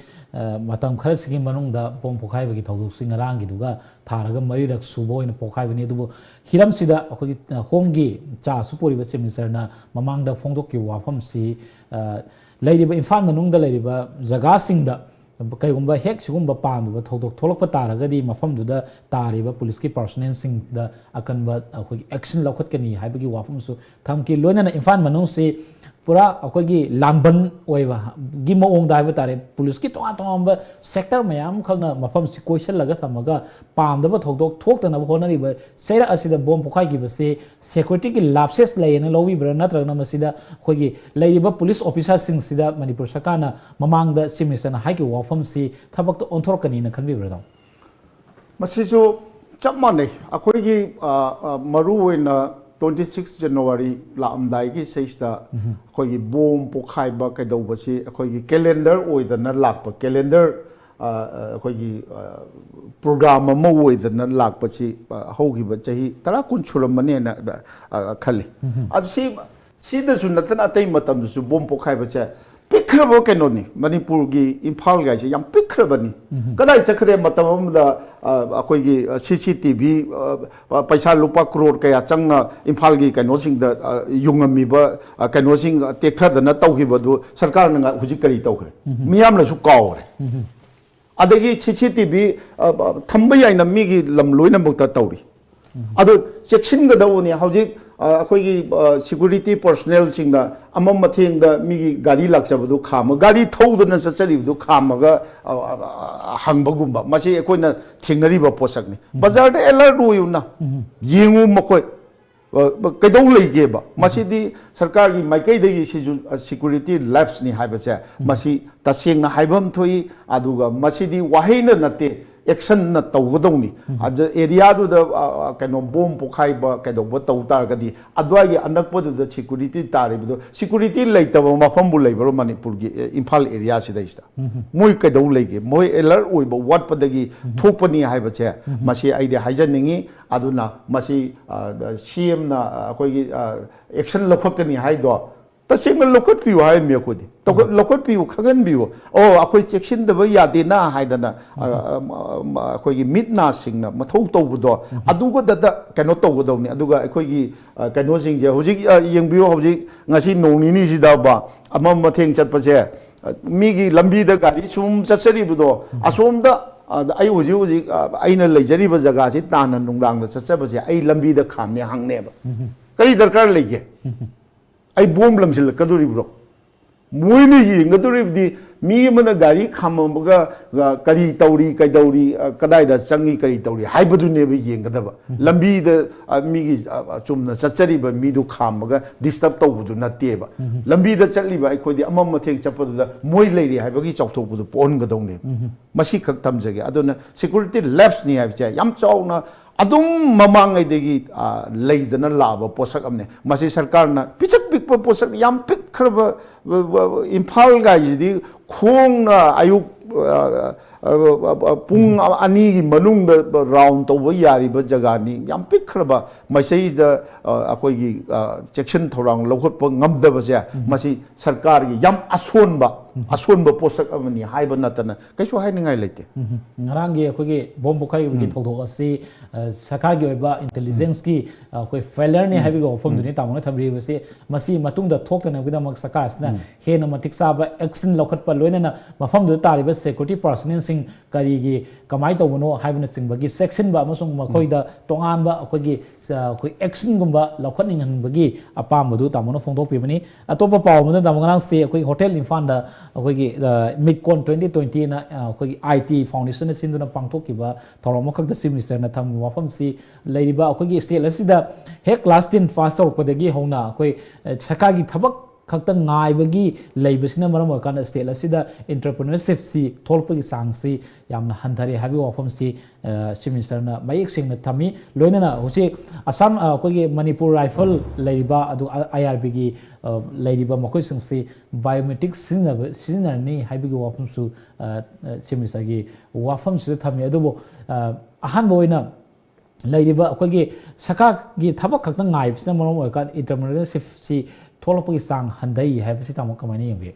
ꯃꯇꯝ ꯈꯔꯁꯤꯒꯤ ꯃꯅꯨꯡꯗ ꯕꯣꯝ ꯄꯣꯈꯥꯏꯕꯒꯤ ꯊꯧꯗꯣꯛꯁꯤ ꯉꯔꯥꯡꯒꯤꯗꯨꯒ ꯊꯥꯔꯒ ꯃꯔꯤꯔꯛ ꯁꯨꯕ ꯑꯣꯏꯅ ꯄꯣꯈꯥꯏꯕꯅꯤ꯫ ꯑꯗꯨꯕꯨ ꯍꯤꯔꯝꯁꯤꯗ ꯑꯩꯈꯣꯏꯒꯤ ꯍꯣꯝꯒꯤ ꯆꯥꯔꯖꯁꯨ ꯄꯨꯔꯤꯕ ꯆꯤꯐ ꯃꯤꯅꯤꯁꯇꯔꯅ ꯃꯃꯥꯡꯗ ꯐꯣꯡꯗꯣꯛꯈꯤꯕ ꯋꯥꯐꯝꯁꯤ ꯂꯩꯔꯤꯕ ꯏꯝꯐꯥꯜ ꯃꯅꯨꯡꯗ ꯂꯩꯔꯤꯕ ꯖꯒꯥꯁꯤꯡꯗ ꯀꯩꯒꯨꯝꯕ ꯍꯦꯛ ꯁꯤꯒꯨꯝꯕ ꯄꯥꯝꯗꯕ ꯊꯧꯗꯣꯛ ꯊꯣꯛꯂꯛꯄ ꯇꯥꯔꯒꯗꯤ ꯃꯐꯝꯗꯨꯗ ꯇꯥꯔꯤꯕ ꯄꯨꯂꯤꯁꯀꯤ ꯄꯥꯔꯁꯣꯅꯦꯜꯁꯤꯡꯗ ꯑꯀꯟꯕ ꯑꯩꯈꯣꯏꯒꯤ ꯑꯦꯛꯁꯟ ꯂꯧꯈꯠꯀꯅꯤ ꯍꯥꯏꯕꯒꯤ ꯋꯥꯐꯝꯁꯨ ꯊꯝꯈꯤ꯫ ꯂꯣꯏꯅꯅ ꯏꯝꯐꯥꯜ ꯃꯅꯨꯡꯁꯤ ꯄꯨꯔꯥ ꯑꯩꯈꯣꯏꯒꯤ ꯂꯥꯝꯕꯟ ꯑꯣꯏꯕꯒꯤ ꯃꯑꯣꯡꯗ ꯍꯥꯏꯕ ꯇꯥꯔꯦ, ꯄꯨꯂꯤꯁꯀꯤ ꯇꯣꯉꯥꯟ ꯇꯣꯉꯥꯟꯕ ꯁꯦꯛꯇꯔ ꯃꯌꯥꯝ ꯑꯃꯈꯛꯅ ꯃꯐꯝꯁꯤ ꯀꯣꯏꯁꯤꯜꯂꯒ ꯊꯝꯃꯒ ꯄꯥꯝꯗꯕ ꯊꯧꯗꯣꯛ ꯊꯣꯛꯇꯅꯕ ꯍꯣꯠꯅꯔꯤꯕ ꯆꯩꯔꯛ ꯑꯁꯤꯗ ꯕꯣꯝ ꯄꯣꯈꯥꯏꯈꯤꯕꯁꯤ ꯁꯦꯀ꯭ꯌꯨꯔꯤꯇꯤꯒꯤ ꯂꯥꯞꯁꯦꯁ ꯂꯩꯌꯦꯅ ꯂꯧꯕꯤꯕ꯭ꯔꯥ, ꯅꯠꯇ꯭ꯔꯒꯅ ꯃꯁꯤꯗ ꯑꯩꯈꯣꯏꯒꯤ ꯂꯩꯔꯤꯕ ꯄꯨꯂꯤꯁ ꯑꯣꯐꯤꯁꯥꯔꯁꯤꯡꯁꯤꯗ ꯃꯅꯤꯄꯨꯔ ꯁꯔꯀꯥꯔꯅ ꯃꯃꯥꯡꯗ ꯆꯤꯐ ꯃꯤꯅꯤꯁꯇꯔꯅ ꯍꯥꯏꯈꯤꯕ ꯋꯥꯐꯝꯁꯤ ꯊꯕꯛꯇ ꯑꯣꯟꯊꯣꯔꯛꯀꯅꯤꯅ ꯈꯟꯕꯤꯕ꯭ꯔꯥ, ꯇꯥꯃꯣ? ꯃꯁꯤꯁꯨ ꯆꯞ ꯃꯥꯟꯅꯩ꯫ ꯑꯩꯈꯣꯏꯒꯤ ꯃꯔꯨ ꯑꯣꯏꯅ ꯇ꯭ꯋꯦꯟꯇꯤ ꯁꯤꯛꯁ ꯖꯅꯋꯥꯔꯤ ꯂꯥꯛꯑꯝꯗꯥꯏꯒꯤ ꯁꯤꯗꯩꯁꯤꯗ ꯑꯩꯈꯣꯏꯒꯤ ꯕꯣꯝ ꯄꯣꯈꯥꯏꯕ ꯀꯩꯗꯧꯕꯁꯤ ꯑꯩꯈꯣꯏꯒꯤ ꯀꯦꯂꯦꯟꯗꯔ ꯑꯣꯏꯗꯅ ꯂꯥꯛꯄ, ꯀꯦꯂꯦꯟꯗꯔ ꯑ, ꯑ, ꯑꯩꯈꯣꯏꯒꯤ ꯄ꯭ꯔꯣꯒ꯭ꯔꯥꯝ ꯑꯃ ꯑꯣꯏꯗꯅ ꯂꯥꯛꯄꯁꯤ, ꯑ, ꯍꯧꯈꯤꯕ ꯆꯍꯤ ꯇꯔꯥ ꯀꯨꯟ ꯁꯨꯔꯝꯃꯅꯦꯅ, ꯑ, ꯈꯜꯂꯤ꯫ ꯑꯗꯨ ꯁꯤ, ꯁꯤꯗꯁꯨ ꯅꯠꯇꯅ ꯑꯇꯩ ꯃꯇꯝꯗꯁꯨ ꯕꯣꯝ ꯄꯣꯈꯥꯏꯕꯁꯦ ꯄꯤꯛꯈ꯭ꯔꯕ ꯀꯩꯅꯣꯅꯤ꯫ ꯃꯅꯤꯄꯨꯔꯒꯤ ꯏꯝꯐꯥꯜꯒꯥꯏꯁꯦ ꯌꯥꯝ ꯄꯤꯛꯈ꯭ꯔꯕꯅꯤ꯫ ꯀꯗꯥꯏ ꯆꯠꯈ꯭ꯔꯦ? ꯃꯇꯝ ꯑꯃꯗ, ꯑ, ꯑꯩꯈꯣꯏꯒꯤ, ꯑ, ꯁꯤ ꯁꯤ ꯇꯤ ꯚꯤ, ꯑ, ꯄꯩꯁꯥ ꯂꯨꯄꯥ ꯀ꯭ꯔꯣꯔ ꯀꯌꯥ ꯆꯪꯅ ꯏꯝꯐꯥꯜꯒꯤ ꯀꯩꯅꯣꯁꯤꯡꯗ, ꯑ, ꯌꯨꯡꯉꯝꯃꯤꯕ, ꯑ, ꯀꯩꯅꯣꯁꯤꯡ, ꯑ, ꯇꯦꯛꯊꯗꯅ ꯇꯧꯈꯤꯕꯗꯨ ꯁꯔꯀꯥꯔꯅ ꯉ-, ꯍꯧꯖꯤꯛ ꯀꯔꯤ ꯇꯧꯈ꯭ꯔꯦ? ꯃꯤꯌꯥꯝꯅꯁꯨ ꯀꯥꯎꯈ꯭ꯔꯦ꯫ ꯑꯗꯒꯤ ꯁꯤ ꯁꯤ ꯇꯤ ꯚꯤ, ꯑ, ꯑ, ꯊꯝꯕ ꯌꯥꯏꯅ ꯃꯤꯒꯤ ꯂꯝ ꯂꯣꯏꯅꯃꯛꯇ ꯇꯧꯔꯤ꯫ ꯑꯗꯨ ꯆꯦꯛꯁꯤꯟꯒꯗꯧꯕꯅꯤ꯫ ꯍꯧꯖꯤꯛ, ꯑ, ꯑꯩꯈꯣꯏꯒꯤ, ꯑ, ꯁꯦꯀ꯭ꯌꯨꯔꯤꯇꯤ ꯄꯔꯁꯅꯦꯜꯁꯤꯡꯅ ꯑꯃꯝ ꯑꯊꯦꯡꯗ ꯃꯤꯒꯤ ꯒꯥꯔꯤ ꯂꯥꯛꯆꯕꯗꯨ ꯈꯥꯝꯃ, ꯒꯥꯔꯤ ꯊꯧꯗꯅ ꯆꯠꯆꯔꯤꯕꯗꯨ ꯈꯥꯝꯃꯒ, ꯑ, ꯑ, ꯑ, ꯍꯪꯕꯒꯨꯝꯕ, ꯃꯁꯤ ꯑꯩꯈꯣꯏꯅ ꯊꯦꯡꯅꯔꯤꯕ ꯄꯣꯠꯁꯛꯅꯤ꯫ ꯕꯖꯥꯔꯗ ꯑꯦꯂꯔꯠ ꯑꯣꯏꯌꯨꯅ, ꯌꯦꯡꯉꯨ ꯃꯈꯣꯏ꯫ ꯑ, ꯀꯩꯗꯧ ꯂꯩꯒꯦꯕ? ꯃꯁꯤꯗꯤ ꯁꯔꯀꯥꯔꯒꯤ ꯃꯥꯏꯀꯩꯗꯒꯤ ꯁꯤꯁꯨ, ꯑ, ꯁꯦꯀ꯭ꯌꯨꯔꯤꯇꯤ ꯂꯦꯞꯁꯅꯤ ꯍꯥꯏꯕꯁꯦ, ꯃꯁꯤ ꯇꯁꯦꯡꯅ ꯍꯥꯏꯕ ꯑꯃ ꯊꯣꯛꯏ꯫ ꯑꯗꯨꯒ ꯃꯁꯤꯗꯤ ꯋꯥꯍꯩꯅ ꯅꯠꯇꯦ, ꯑꯦꯛꯁꯟꯅ ꯇꯧꯒꯗꯧꯅꯤ꯫ ꯑꯗ ꯑꯦꯔꯤꯌꯥꯗꯨꯗ, ꯑ, ꯑ, ꯀꯩꯅꯣ, ꯕꯣꯝ ꯄꯣꯈꯥꯏꯕ ꯀꯩꯗꯧꯕ ꯇꯧ ꯇꯥꯔꯒꯗꯤ, ꯑꯗꯨꯋꯥꯏꯒꯤ ꯑꯅꯛꯄꯗꯨꯗ ꯁꯦꯀ꯭ꯌꯨꯔꯤꯇꯤ ꯇꯥꯔꯤꯕꯗꯣ, ꯁꯦꯀ꯭ꯌꯨꯔꯤꯇꯤ ꯂꯩꯇꯕ ꯃꯐꯝꯕꯨ ꯂꯩꯕ꯭ꯔꯣ ꯃꯅꯤꯄꯨꯔꯒꯤ, ꯑꯦ, ꯏꯝꯐꯥꯜ ꯑꯦꯔꯤꯌꯥꯁꯤꯗꯩꯁꯤꯗ? ꯃꯣꯏ ꯀꯩꯗꯧ ꯂꯩꯒꯦ? ꯃꯣꯏ ꯑꯦꯂꯔꯠ ꯑꯣꯏꯕ ꯋꯥꯠꯄꯗꯒꯤ ꯊꯣꯛꯄꯅꯤ ꯍꯥꯏꯕꯁꯦ, ꯃꯁꯤ ꯑꯩꯗꯤ ꯍꯥꯏꯖꯅꯤꯡꯉꯤ꯫ ꯑꯗꯨꯅ ꯃꯁꯤ, ꯑ, ꯁꯤ ꯑꯦꯝꯅ, ꯑ, ꯑꯩꯈꯣꯏꯒꯤ, ꯑ, ꯑꯦꯛꯁꯟ ꯂꯧꯈꯠꯀꯅꯤ ꯍꯥꯏꯗꯣ ꯇꯁꯦꯡꯅ ꯂꯧꯈꯠꯄꯤꯌꯨ ꯍꯥꯏꯔꯝꯃꯤ ꯑꯩꯈꯣꯏꯗꯤ꯫ ꯇꯧꯈꯠ-, ꯂꯧꯈꯠꯄꯤꯌꯨ, ꯈꯪꯍꯟꯕꯤꯌꯨ꯫ ꯑꯣ, ꯑꯩꯈꯣꯏ ꯆꯦꯛꯁꯤꯟꯗꯕ ꯌꯥꯗꯦꯅ ꯍꯥꯏꯗꯅ, ꯑ, ꯑ, ꯑ, ꯑꯩꯈꯣꯏꯒꯤ ꯃꯤꯠ ꯅꯥ ꯁꯤꯡꯅ ꯃꯊꯧ ꯇꯧꯕꯗꯣ, ꯑꯗꯨꯒꯗꯗ ꯀꯩꯅꯣ ꯇꯧꯒꯗꯧꯅꯤ꯫ ꯑꯗꯨꯒ ꯑꯩꯈꯣꯏꯒꯤ, ꯑ, ꯀꯩꯅꯣꯁꯤꯡꯁꯦ ꯍꯧꯖꯤꯛ, ꯑ, ꯌꯦꯡꯕꯤꯌꯨ, ꯍꯧꯖꯤꯛ ꯉꯁꯤ ꯅꯣꯡ ꯅꯤꯅꯤꯁꯤꯗꯕ ꯑꯃꯝ ꯑꯊꯦꯡ ꯆꯠꯄꯁꯦ, ꯑ, ꯃꯤꯒꯤ ꯂꯝꯕꯤꯗ ꯒꯥꯔꯤ ꯁꯨꯝ ꯆꯠꯆꯔꯤꯕꯗꯣ, ꯑꯁꯣꯝꯗ, ꯑ, ꯑꯩ ꯍꯧꯖꯤꯛ ꯍꯧꯖꯤꯛ, ꯑ, ꯑꯩꯅ ꯂꯩꯖꯔꯤꯕ ꯖꯒꯥꯁꯤ ꯇꯥꯟꯅ ꯅꯨꯡꯗꯥꯡꯗ ꯆꯠꯆꯕꯁꯦ ꯑꯩ ꯂꯝꯕꯤꯗ ꯈꯥꯝꯅꯦ ꯍꯪꯅꯦꯕ꯫ ꯀꯔꯤ ꯗꯔꯀꯥꯔ ꯂꯩꯒꯦ? ꯑꯩ ꯕꯣꯝ ꯂꯪꯁꯤꯜꯂꯛꯀꯗꯣꯔꯤꯕ꯭ꯔꯣ? ꯃꯣꯏꯅ ꯌꯦꯡꯒꯗꯧꯔꯤꯕꯗꯤ ꯃꯤ ꯑꯃꯅ ꯒꯥꯔꯤ ꯈꯥꯝꯃꯝꯃꯒ, ꯑ, ꯀꯔꯤ ꯇꯧꯔꯤ, ꯀꯩꯗꯧꯔꯤ, ꯑ, ꯀꯗꯥꯏꯗ ꯆꯪꯉꯤ, ꯀꯔꯤ ꯇꯧꯔꯤ ꯍꯥꯏꯕꯗꯨꯅꯦꯕ ꯌꯦꯡꯒꯗꯕ꯫ ꯂꯝꯕꯤꯗ, ꯑ, ꯃꯤꯒꯤ, ꯑ, ꯑ, ꯆꯨꯝꯅ ꯆꯠꯆꯔꯤꯕ ꯃꯤꯗꯨ ꯈꯥꯝꯃꯒ ꯗꯤꯁꯇꯔꯕ ꯇꯧꯕꯗꯨ ꯅꯠꯇꯦꯕ꯫ ꯂꯝꯕꯤꯗ ꯆꯠꯂꯤꯕ ꯑꯩꯈꯣꯏꯗꯤ ꯑꯃꯝ ꯑꯊꯦꯡ ꯆꯠꯄꯗꯨꯗ ꯃꯣꯏ ꯂꯩꯔꯤ ꯍꯥꯏꯕꯒꯤ ꯆꯥꯎꯊꯣꯛꯄꯗꯨ ꯄꯣꯛꯍꯟꯒꯗꯧꯅꯦꯕ꯫ ꯃꯁꯤꯈꯛ ꯊꯝꯖꯒꯦ꯫ ꯑꯗꯨꯅ ꯁꯦꯀ꯭ꯌꯨꯔꯤꯇꯤ ꯂꯦꯞꯁꯅꯤ ꯍꯥꯏꯕꯁꯦ ꯌꯥꯝ ꯆꯥꯎꯅ ꯑꯗꯨꯝ ꯃꯃꯥꯡꯉꯩꯗꯒꯤ, ꯑ, ꯂꯩꯗꯅ ꯂꯥꯛꯑꯕ ꯄꯣꯠꯁꯛ ꯑꯃꯅꯤ꯫ ꯃꯁꯤ ꯁꯔꯀꯥꯔꯅ ꯄꯤꯁꯛ ꯄꯤꯛꯄ ꯄꯣꯠꯁꯛ, ꯌꯥꯝ ꯄꯤꯛꯈ꯭ꯔꯕ, ꯑ, ꯑ, ꯏꯝꯐꯥꯜꯒꯥꯏꯁꯤꯗꯤ ꯈꯣꯡꯅ ꯑꯌꯨꯛ ꯑ, ꯑ, ꯑ, ꯑ, ꯄꯨꯡ ꯑꯅꯤꯒꯤ ꯃꯅꯨꯡꯗ ꯔꯥꯎꯟ ꯇꯧꯕ ꯌꯥꯔꯤꯕ ꯖꯒꯥꯅꯤ꯫ ꯌꯥꯝ ꯄꯤꯛꯈ꯭ꯔꯕ, ꯃꯁꯤꯗ ꯑ, ꯑꯩꯈꯣꯏꯒꯤ ꯑ, ꯆꯦꯛꯁꯤꯟ ꯊꯧꯔꯥꯡ ꯂꯧꯈꯠꯄ ꯉꯝꯗꯕꯁꯦ, ꯃꯁꯤ ꯁꯔꯀꯥꯔꯒꯤ ꯌꯥꯝ ꯑꯁꯣꯟꯕ, ꯑꯁꯣꯟꯕ ꯄꯣꯠꯁꯛ ꯑꯃꯅꯤ ꯍꯥꯏꯕ ꯅꯠꯇꯅ ꯀꯩꯁꯨ ꯍꯥꯏꯅꯤꯡꯉꯥꯏ ꯂꯩꯇꯦ꯫ ꯎꯝ꯫ ꯉꯔꯥꯡꯒꯤ ꯑꯩꯈꯣꯏꯒꯤ ꯕꯣꯝ ꯄꯣꯈꯥꯏꯕꯒꯤ ꯊꯧꯗꯣꯛ ꯑꯁꯤ ꯑ, ꯁꯔꯀꯥꯔꯒꯤ ꯑꯣꯏꯕ ꯏꯟꯇꯦꯂꯤꯖꯦꯟꯁꯀꯤ ꯑ, ꯑꯩꯈꯣꯏ ꯐꯦꯂꯔꯅꯤ ꯍꯥꯏꯕꯒꯤ ꯋꯥꯐꯝꯗꯨꯅꯤ ꯇꯥꯃꯣꯅ ꯊꯝꯕꯤꯔꯤꯕꯁꯤ꯫ ꯃꯁꯤ ꯃꯇꯨꯡꯗ ꯊꯣꯛꯇꯅꯕꯒꯤꯗꯃꯛ ꯁꯔꯀꯥꯔꯁꯤꯅ ꯍꯦꯟꯅ ꯃꯇꯤꯛ ꯆꯥꯕ ꯑꯦꯛꯁꯟ ꯂꯧꯈꯠꯄ, ꯂꯣꯏꯅꯅ ꯃꯐꯝꯗꯨꯗ ꯇꯥꯔꯤꯕ ꯁꯦꯀ꯭ꯌꯨꯔꯤꯇꯤ ꯄꯥꯔꯁꯣꯅꯦꯜꯁꯤꯡ ꯀꯔꯤꯒꯤ ꯀꯃꯥꯏꯅ ꯇꯧꯕꯅꯣ ꯍꯥꯏꯕꯅꯆꯤꯡꯕꯒꯤ ꯆꯦꯛꯁꯤꯟꯕ ꯑꯃꯁꯨꯡ ꯃꯈꯣꯏꯗ ꯇꯣꯉꯥꯟꯕ ꯑꯩꯈꯣꯏꯒꯤ ꯑ, ꯑꯩꯈꯣꯏ ꯑꯦꯛꯁꯟꯒꯨꯝꯕ ꯂꯧꯈꯠꯅꯤꯡꯍꯟꯕꯒꯤ ꯑꯄꯥꯝꯕꯗꯨ ꯇꯥꯃꯣꯅ ꯐꯣꯡꯗꯣꯛꯄꯤꯕꯅꯤ꯫ ꯑꯇꯣꯞꯄ ꯄꯥꯎ ꯑꯃꯗ ꯇꯥꯃꯣ, ꯉꯔꯥꯡꯁꯦ ꯑꯩꯈꯣꯏꯒꯤ ꯍꯣꯇꯦꯜ ꯏꯝꯐꯥꯜꯗ ꯑꯩꯈꯣꯏꯒꯤ ꯑ, ꯃꯤꯠꯀꯣꯟ ꯇ꯭ꯋꯦꯟꯇꯤ ꯇ꯭ꯋꯦꯟꯇꯤꯅ ꯑ, ꯑꯩꯈꯣꯏꯒꯤ ꯑꯥꯏ ꯇꯤ ꯐꯥꯎꯟꯗꯦꯁꯟꯅ ꯁꯤꯟꯗꯨꯅ ꯄꯥꯡꯊꯣꯛꯈꯤꯕ ꯊꯧꯔꯝ ꯑꯃꯈꯛꯇ ꯆꯤꯐ ꯃꯤꯅꯤꯁꯇꯔꯅ ꯊꯝꯈꯤꯕ ꯋꯥꯐꯝꯁꯤ ꯂꯩꯔꯤꯕ ꯑꯩꯈꯣꯏꯒꯤ ꯁ꯭ꯇꯦꯠ ꯑꯁꯤꯗ ꯍꯦꯛ ꯀ꯭ꯂꯥꯁ ꯇꯦꯟ ꯄꯥꯁ ꯇꯧꯔꯛꯄꯗꯒꯤ ꯍꯧꯅ ꯑꯩꯈꯣꯏ ꯑ, ꯁꯔꯀꯥꯔꯒꯤ ꯊꯕꯛ ꯈꯛꯇ ꯉꯥꯏꯕꯒꯤ ꯂꯩꯕꯁꯤꯅ ꯃꯔꯝ ꯑꯣꯏꯔꯀꯥꯟꯗ ꯁ꯭ꯇꯦꯠ ꯑꯁꯤꯗ ꯑꯦꯟꯇꯔꯄ꯭ꯔꯤꯅꯔꯁꯤꯞꯁꯤ ꯊꯣꯛꯂꯛꯄꯒꯤ ꯆꯥꯡꯁꯤ ꯌꯥꯝꯅ ꯍꯟꯊꯔꯦ ꯍꯥꯏꯕꯒꯤ ꯋꯥꯐꯝꯁꯤ ꯑ, ꯆꯤꯐ ꯃꯤꯅꯤꯁꯇꯔꯅ ꯃꯌꯦꯛ ꯁꯦꯡꯅ ꯊꯝꯃꯤ꯫ ꯂꯣꯏꯅꯅ ꯍꯧꯖꯤꯛ ꯑꯁꯥꯝ, ꯑ, ꯑꯩꯈꯣꯏꯒꯤ ꯃꯅꯤꯄꯨꯔ ꯔꯥꯏꯐꯜ ꯂꯩꯔꯤꯕ, ꯑꯗꯨꯒ ꯑꯥꯏ ꯑꯥꯔ ꯕꯤꯒꯤ ꯂꯩꯔꯤꯕ ꯃꯈꯣꯏꯁꯤꯡꯁꯤ ꯕꯥꯏꯑꯣꯃꯦꯇ꯭ꯔꯤꯛ ꯁꯤꯖꯤꯟꯅꯕ, ꯁꯤꯖꯤꯟꯅꯔꯅꯤ ꯍꯥꯏꯕꯒꯤ ꯋꯥꯐꯝꯁꯨ ꯑ, ꯑ, ꯆꯤꯐ ꯃꯤꯅꯤꯁꯇꯔꯒꯤ ꯋꯥꯐꯝꯁꯤꯗ ꯊꯝꯃꯤ꯫ ꯑꯗꯨꯕꯨ ꯑ, ꯑꯍꯥꯟꯕ ꯑꯣꯏꯅ ꯂꯩꯔꯤꯕ ꯑꯩꯈꯣꯏꯒꯤ ꯁꯔꯀꯥꯔꯒꯤ ꯊꯕꯛ ꯈꯛꯇ ꯉꯥꯏꯕꯁꯤꯅ ꯃꯔꯝ ꯑꯣꯏꯔꯀꯥꯟꯗ ꯑꯦꯟꯇꯔꯄ꯭ꯔꯤꯅꯔꯁꯤꯞꯁꯤ ꯊꯣꯛꯂꯛꯄꯒꯤ ꯆꯥꯡ ꯍꯟꯊꯩ ꯍꯥꯏꯕꯁꯤ ꯇꯥꯃꯣ ꯀꯃꯥꯏꯅ ꯌꯦꯡꯕꯤ?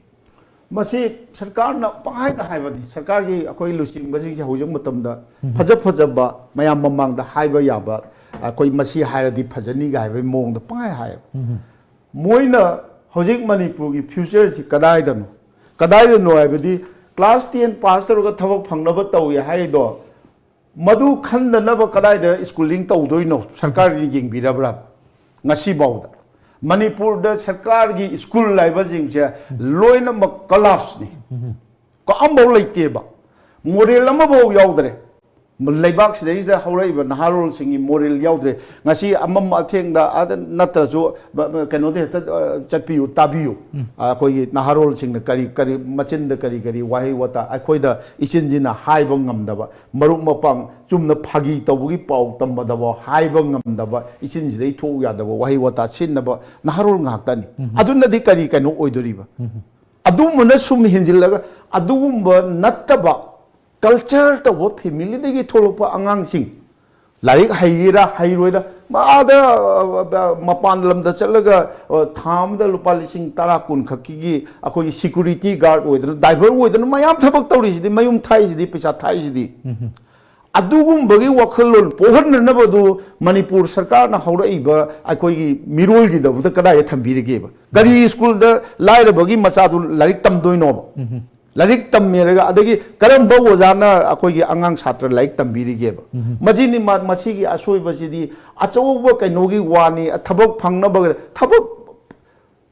ꯃꯁꯤ ꯁꯔꯀꯥꯔꯅ ꯄꯪꯍꯥꯏꯗ ꯍꯥꯏꯕꯅꯤ꯫ ꯁꯔꯀꯥꯔꯒꯤ ꯑꯩꯈꯣꯏ ꯂꯨꯆꯤꯡꯕꯁꯤꯡꯁꯦ ꯍꯧꯖꯤꯛ ꯃꯇꯝꯗ ꯐꯖ ꯐꯖꯕ, ꯃꯌꯥꯝ ꯃꯃꯥꯡꯗ ꯍꯥꯏꯕ ꯌꯥꯕ, ꯑꯩꯈꯣꯏ ꯃꯁꯤ ꯍꯥꯏꯔꯗꯤ ꯐꯖꯅꯤꯒ ꯍꯥꯏꯕꯒꯤ ꯃꯑꯣꯡꯗ ꯄꯪꯍꯥꯏ ꯍꯥꯏꯌꯦꯕ꯫ ꯃꯣꯏꯅ ꯍꯧꯖꯤꯛ ꯃꯅꯤꯄꯨꯔꯒꯤ ꯐ꯭ꯌꯨꯆꯔꯁꯤ ꯀꯗꯥꯏꯗꯅꯣ, ꯀꯗꯥꯏꯗꯅꯣ ꯍꯥꯏꯕꯗꯤ, ꯀ꯭ꯂꯥꯁ ꯇꯦꯟ ꯄꯥꯁ ꯇꯧꯔꯒ ꯊꯕꯛ ꯐꯪꯅꯕ ꯇꯧꯏ ꯍꯥꯏꯔꯤꯗꯣ, ꯃꯗꯨ ꯈꯟꯗꯅꯕ ꯀꯗꯥꯏꯗ ꯁ꯭ꯀꯨꯂꯤꯡ ꯇꯧꯗꯣꯏꯅꯣ ꯁꯔꯀꯥꯔꯅ ꯌꯦꯡꯕꯤꯔꯕ꯭ꯔꯥ? ꯉꯁꯤꯐꯥꯎꯗ ꯃꯅꯤꯄꯨꯔꯗ ꯁꯔꯀꯥꯔꯒꯤ ꯁ꯭ꯀꯨꯜ ꯍꯥꯏꯕꯁꯤꯡꯁꯦ ꯂꯣꯏꯅꯃꯛ ꯀꯂꯥꯞꯁꯅꯤ꯫ ꯑꯃꯐꯥꯎ ꯂꯩꯇꯦꯕ, ꯃꯣꯔꯦꯜ ꯑꯃꯐꯥꯎ ꯌꯥꯎꯗ꯭ꯔꯦ꯫ ꯂꯩꯕꯥꯛꯁꯤꯗꯩꯁꯤꯗ ꯍꯧꯔꯛꯏꯕ ꯅꯍꯥꯔꯣꯜꯁꯤꯡꯒꯤ ꯃꯣꯔꯦꯜ ꯌꯥꯎꯗ꯭ꯔꯦ꯫ ꯉꯁꯤ ꯑꯃꯝ ꯑꯊꯦꯡꯗ ꯑꯥꯗ ꯅꯠꯇ꯭ꯔꯁꯨ ꯕ-, ꯕ-, ꯀꯩꯅꯣꯗ ꯍꯦꯛꯇ, ꯑ, ꯆꯠꯄꯤꯌꯨ, ꯇꯥꯕꯤꯌꯨ꯫ ꯑ, ꯑꯩꯈꯣꯏꯒꯤ ꯅꯍꯥꯔꯣꯜꯁꯤꯡꯅ ꯀꯔꯤ ꯀꯔꯤ ꯃꯆꯤꯟꯗ ꯀꯔꯤ ꯀꯔꯤ ꯋꯥꯍꯩ ꯋꯥꯇꯥ ꯑꯩꯈꯣꯏꯗ ꯏꯆꯤꯟꯁꯤꯅ ꯍꯥꯏꯕ ꯉꯝꯗꯕ, ꯃꯔꯨꯞ ꯃꯄꯥꯡ ꯆꯨꯝꯅ ꯐꯥꯒꯤ ꯇꯧꯕꯒꯤ ꯄꯥꯎ ꯇꯝꯕꯗꯐꯥꯎ ꯍꯥꯏꯕ ꯉꯝꯗꯕ, ꯏꯆꯤꯟꯁꯤꯗꯩ ꯊꯣꯛꯎ ꯌꯥꯗꯕ ꯋꯥꯍꯩ ꯋꯥꯇꯥ ꯁꯤꯖꯤꯟꯅꯕ ꯅꯍꯥꯔꯣꯜ ꯉꯥꯛꯇꯅꯤ꯫ ꯑꯗꯨꯅꯗꯤ ꯀꯔꯤ ꯀꯩꯅꯣ ꯑꯣꯏꯗꯣꯔꯤꯕ? ꯑꯗꯨꯝꯕꯅ ꯁꯨꯝ ꯍꯦꯟꯖꯤꯜꯂꯒ ꯑꯗꯨꯒꯨꯝꯕ ꯅꯠꯇꯕ ꯀꯜꯆꯔ ꯇꯧꯕ ꯐꯦꯃꯤꯂꯤꯗꯒꯤ ꯊꯣꯛꯂꯛꯄ ꯑꯉꯥꯡꯁꯤꯡ, ꯂꯥꯏꯔꯤꯛ ꯍꯩꯒꯦꯔꯥ ꯍꯩꯔꯣꯏꯔꯥ, ꯃꯥꯗ, ꯑ, ꯑ, ꯃꯄꯥꯟ ꯂꯝꯗ ꯆꯠꯂꯒ, ꯑ, ꯊꯥ ꯑꯃꯗ ꯂꯨꯄꯥ ꯂꯤꯁꯤꯡ ꯇꯔꯥ ꯀꯨꯟ ꯈꯛꯀꯤꯒꯤ ꯑꯩꯈꯣꯏꯒꯤ ꯁꯤꯀ꯭ꯌꯨꯔꯤꯇꯤ ꯒꯥꯔꯗ ꯑꯣꯏꯗꯅ, ꯗ꯭ꯔꯥꯏꯚꯔ ꯑꯣꯏꯗꯅ ꯃꯌꯥꯝ ꯊꯕꯛ ꯇꯧꯔꯤꯁꯤꯗꯤ, ꯃꯌꯨꯝ ꯊꯥꯛꯏꯁꯤꯗꯤ, ꯄꯩꯁꯥ ꯊꯥꯛꯏꯁꯤꯗꯤ꯫ ꯑꯗꯨꯒꯨꯝꯕꯒꯤ ꯋꯥꯈꯜꯂꯣꯟ ꯄꯣꯛꯍꯟꯅꯅꯕꯗꯨ ꯃꯅꯤꯄꯨꯔ ꯁꯔꯀꯥꯔꯅ ꯍꯧꯔꯛꯏꯕ ꯑꯩꯈꯣꯏꯒꯤ ꯃꯤꯔꯣꯜꯒꯤꯗꯃꯛꯇ ꯀꯗꯥꯏꯗ ꯊꯝꯕꯤꯔꯒꯦꯕ? ꯀꯔꯤ ꯁ꯭ꯀꯨꯜꯗ ꯂꯥꯏꯔꯕꯒꯤ ꯃꯆꯥꯗꯨ ꯂꯥꯏꯔꯤꯛ ꯇꯝꯗꯣꯏꯅꯣꯕ? ꯂꯥꯏꯔꯤꯛ ꯇꯝꯃꯦꯔꯒ ꯑꯗꯒꯤ ꯀꯔꯝꯕ ꯑꯣꯖꯥꯅ ꯑꯩꯈꯣꯏꯒꯤ ꯑꯉꯥꯡ ꯁꯥꯇ꯭ꯔ ꯂꯥꯏꯔꯤꯛ ꯇꯝꯕꯤꯔꯤꯒꯦꯕ? ꯃꯁꯤꯅꯤ ꯃ-, ꯃꯁꯤꯒꯤ ꯑꯁꯣꯏꯕꯁꯤꯗꯤ ꯑꯆꯧꯕ ꯀꯩꯅꯣꯒꯤ ꯋꯥꯅꯤ꯫ ꯊꯕꯛ ꯐꯪꯅꯕ, ꯊꯕꯛ,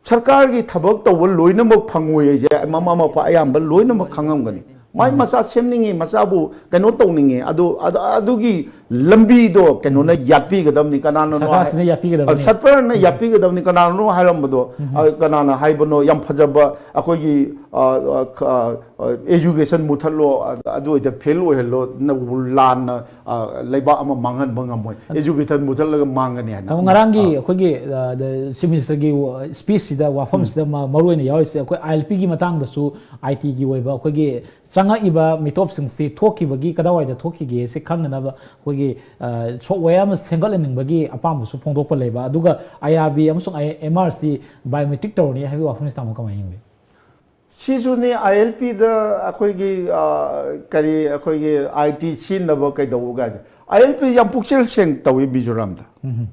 ꯁꯔꯀꯥꯔꯒꯤ ꯊꯕꯛ ꯇꯧꯕ ꯂꯣꯏꯅꯃꯛ ꯐꯪꯉꯣꯏ ꯍꯥꯏꯁꯦ ꯃꯃꯥ ꯃꯄꯥ ꯑꯌꯥꯝꯕ ꯂꯣꯏꯅꯃꯛ ꯈꯪꯉꯝꯒꯅꯤ꯫ ꯃꯥꯏ ꯃꯆꯥ ꯁꯦꯝꯅꯤꯡꯉꯤ, ꯃꯆꯥꯕꯨ ꯀꯩꯅꯣ ꯇꯧꯅꯤꯡꯉꯤ, ꯑꯗꯨ, ꯑꯗꯨ, ꯑꯗꯨꯒꯤ ꯂꯝꯕꯤꯗꯣ ꯀꯩꯅꯣꯅ ꯌꯥꯠꯄꯤꯒꯗꯕꯅꯤ꯫ ꯀꯅꯥꯅꯣ ꯍꯥꯏ-, ꯁꯔꯀꯥꯔꯁꯤꯅ ꯌꯥꯠꯄꯤꯒꯗꯕꯅꯤ꯫ ꯁꯔꯀꯥꯔꯅ ꯌꯥꯠꯄꯤꯒꯗꯕꯅꯤ꯫ ꯀꯅꯥꯅꯣ ꯍꯥꯏꯔꯝꯕꯗꯣ, ꯑ, ꯀꯅꯥꯅ ꯍꯥꯏꯕꯅꯣ? ꯌꯥꯝ ꯐꯖꯕ ꯑꯩꯈꯣꯏꯒꯤ, ꯑ, ꯑ, ꯑ, ꯑ, ꯑꯦꯖꯨꯀꯦꯁꯟ ꯃꯨꯊꯠꯂꯣ, ꯑ-, ꯑꯗꯨ ꯑꯣꯏꯗ ꯐꯦꯜ ꯑꯣꯏꯍꯜꯂꯣ, ꯅ-, ꯂꯥꯟꯅ, ꯑ, ꯂꯩꯕꯥꯛ ꯑꯃ ꯃꯥꯡꯍꯟꯕ ꯉꯝꯃꯣꯏ꯫ ꯑꯗꯨ ꯑꯦꯖꯨꯀꯦꯁꯟ ꯃꯨꯊꯠꯂꯒ ꯃꯥꯡꯒꯅꯤ ꯍꯥꯏꯅ꯫ ꯇꯥꯃꯣ, ꯉꯔꯥꯡꯒꯤ ꯑ꯫ ꯑꯩꯈꯣꯏꯒꯤ, ꯑ, ꯗ-, ꯆꯤꯐ ꯃꯤꯅꯤꯁꯇꯔꯒꯤ ꯋꯥ-, ꯁ꯭ꯄꯤꯆꯁꯤꯗ, ꯋꯥꯐꯝꯁꯤꯗ ꯃ-, ꯃꯔꯨ ꯑꯣꯏꯅ ꯌꯥꯎꯔꯤꯁꯦ ꯑꯩꯈꯣꯏ ꯑꯥꯏ ꯑꯦꯜ ꯄꯤꯒꯤ ꯃꯇꯥꯡꯗꯁꯨ, ꯑꯥꯏ ꯇꯤꯒꯤ ꯑꯣꯏꯕ ꯑꯩꯈꯣꯏꯒꯤ ꯆꯪꯉꯛꯏꯕ ꯃꯤꯇꯣꯞꯁꯤꯡꯁꯤ ꯊꯣꯛꯈꯤꯕꯒꯤ ꯀꯗꯥꯏꯋꯥꯏꯗ ꯊꯣꯛꯈꯤꯒꯦ ꯁꯤ ꯈꯪꯅꯅꯕ ꯑꯩꯈꯣꯏꯒꯤ, ꯑ, ꯁꯣꯐꯋꯦꯌꯔ ꯑꯃ ꯁꯦꯝꯒꯠꯍꯟꯅꯤꯡꯕꯒꯤ ꯑꯄꯥꯝꯕꯁꯨ ꯐꯣꯡꯗꯣꯛꯄ ꯂꯩꯕ, ꯑꯗꯨꯒ ꯑꯥꯏ ꯑꯥꯔ ꯕꯤ ꯑꯃꯁꯨꯡ ꯑꯥꯏ ꯑꯦꯝ ꯑꯥꯔ ꯁꯤ ꯕꯥꯏꯑꯣꯃꯦꯇ꯭ꯔꯤꯛ ꯇꯧꯔꯅꯤ ꯍꯥꯏꯕꯒꯤ ꯋꯥꯐꯝꯁꯤ ꯇꯥꯃꯣ ꯀꯃꯥꯏꯅ ꯌꯦꯡꯕꯤ? ꯁꯤꯁꯨꯅꯤ, ꯑꯥꯏ ꯑꯦꯜ ꯄꯤꯗ ꯑꯩꯈꯣꯏꯒꯤ, ꯑ, ꯀꯔꯤ, ꯑꯩꯈꯣꯏꯒꯤ ꯑꯥꯏ ꯇꯤ ꯁꯤꯖꯤꯟꯅꯕ ꯀꯩꯗꯧꯕ ꯀꯥꯏꯁꯦ꯫ ꯑꯥꯏ ꯑꯦꯜ ꯄꯤ ꯌꯥꯝ ꯄꯨꯛꯆꯦꯜ ꯁꯦꯡ ꯇꯧꯏ ꯃꯤꯖꯣꯔꯥꯝꯗ꯫ ꯎꯝ꯫